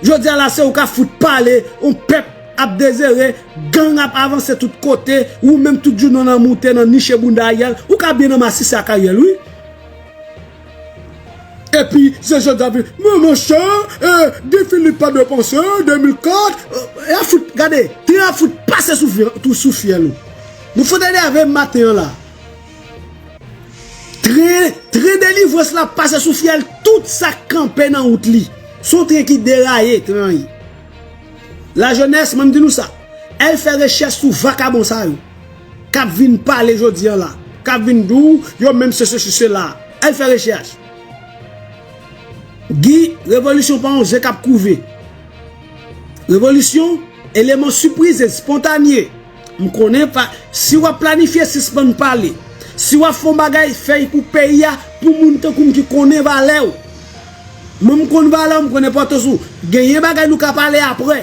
Jodi a la, se ou ka fout pale, yon pèp ap dezere, gang ap avanse tout kote, ou menm tout jounen w nan moute, nan niche bounda Ariel, ou ka byen nan masisi ak Ariel, wi. Epi, se jodi a, men monchè, eh, Guy Philippe pa dwe panse, de mil kat, eh, y a fout, gade, tren a fout pase sou fye-, tou sou fyèl ou. Nou fout enève maten an la. Tren, tren delivrans la pase sou fyèl tout sa k kanpe nan wout li. Se yon tren ki deraye, tren an ye. Lajenès, mwen m di nou sa. Al fè rechèch sou vakabon sa yo. K ap vin pale jodi a la. K ap vin di w, yo menm se sesi, sela. Al fè rechèch. Guy, revolisyon pa yon ze k ap kouve. Revolisyon, eleman sipriz, espontane. M konnen pa, si w ap planifye, sispann pale. Si w ap fè yon bagay, fè l pou peyi a, pou moun tankou m ki konnen valè w. Mwen, m konn valè w, m konn enpòtans ou. Genyen bagay nou ka pale apre.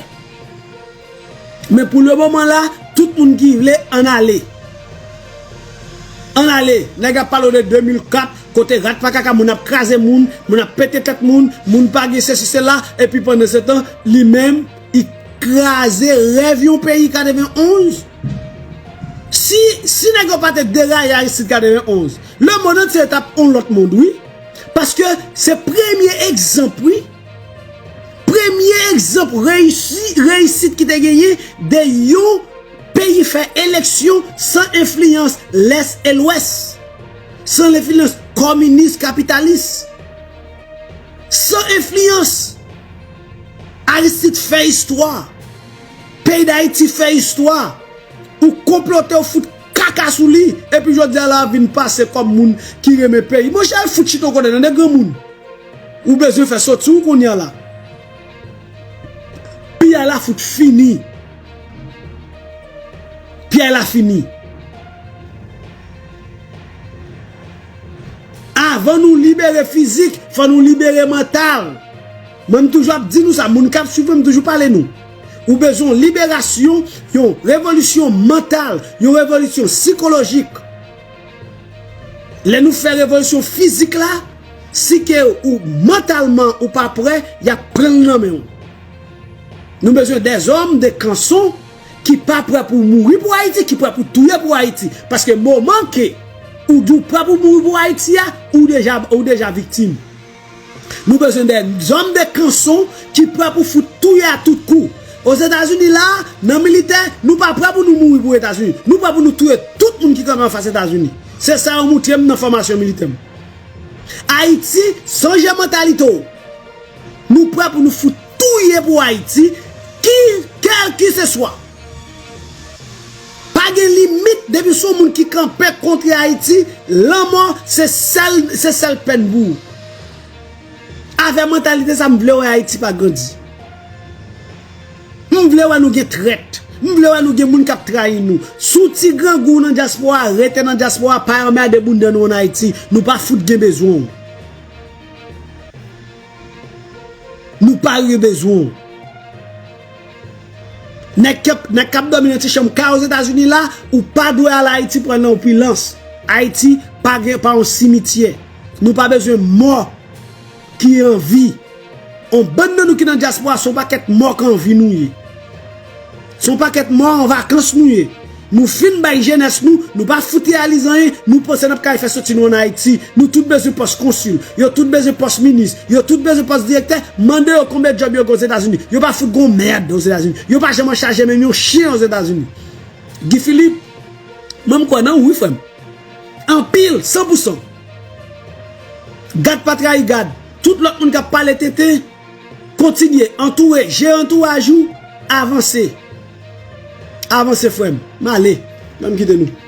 Men pou le moman la, tout moun ki vle, ann ale. Ann ale. Nèg ap pale w de de mil kat, kote rat pa kaka, moun ap kraze moun, moun ap pete tèt moun, moun pa gen sesi sela, epi pandan se tan, li menm, li kraze rèv yon peyi katrevenonz. Si, si nèg yo pa te deraye Aristide katrevenonz, lemonn antye t ap yon lòt mond, wi. Paske se premye egzanp, wi. Premye egzanp reyisi-, reyisit ki te genyen de yon peyi fè eleksyon san enfliyans Lès e Lwès, san enfliyans kominis kapitalis, san enfliyans. Aristide fè istwa. Peyi Dayiti fè istwa. Ou konplote, ou fout kaka sou li. Epi jodi a la, vin pase kòm moun ki renmen peyi. Monchè, al fout chita yon kote, tande granmoun. Ou bezwen fè soti w kounye a la. Piyay la fout fini. Piyay la fini. Avan nou libere fizik, fò nou libere mantal. Mwen, m toujou ap di nou sa, moun k ap swiv mwen, m toujou pale nou. Ou bezwen yon liberasyon, yon revolisyon mantal, yon revolisyon sikolojik. Lè nou fè revolisyon fizik la, si ke ou mantalman ou pa prè, y ap pran l nan men w. Nou bezwen dèzòm, de kanson ki pa prè pou mouri pou Ayiti, ki prè pou touye pou Ayiti. Paske moman ke ou di w prè pou mouri pou Ayiti a, ou deja, ou deja viktim. Nou bezwen dèzòm, de kanson ki prè pou fout touye a tout kou. Ozetazini la, nan militè, nou pa prè pou nou mouri pou Etazini. Nou prè pou nou touye tout moun ki kanpe anfas Etazini. Se sa yo moutre m nan fòmasyon militè m. Ayiti, chanje mantalite w. Nou prè pou nou fout touye pou Ayiti, ki, kèlkeseswa. Pa gen limit, depi se yon moun ki kanpe kont Ayiti, lanmò se sèl, se sèl pèn pou ou. Avè mantalite sa, m vle wè Ayiti pa grandi. M vle wè nou gen trèt. M vle wè nou gen moun k ap trayi nou. Si w ti grangou nan dyaspora, rete nan dyaspora, pa anmède bounda nou ann Ayiti. Nou pa fout gen bezwen w. Nou pa gen bezwen w. Nèg k ap, nèg k ap dòmi nan ti chanm kay Ozetazini la, ou pa dwe al Ayiti pou al nan opilans. Ayiti pa gen, pa yon simityè. Nou pa bezwen mò ki anvi. On bann nan nou ki nan dyaspora, se yon pakèt mò k anvi nou ye. Se yon pakèt mò an vakans nou ye. Nou fin bay jenès nou, nou pa fout reyalize anyen, nou panse n ap ka fè soti nou ann Ayiti. Nou tout bezwen pòs konsil, yo tout bezwen pòs minis, yo tout bezwen pòs direktè, mande yo konbyen djòb yo gen Ozetazini. Yo pa fout gen yon mèd Ozetazini. Yo pa janm anchaje menm yon chen Ozetazini. Guy Philippe, Mwen m kwè nan ou wi frè m. Anpil, san pou san. Gad pa trayi gad. Tout lòt moun k ap pale tenten, kontinye antoure, jere antouraj ou, avanse. Avanse frè m. M ale. Ban m kite nou.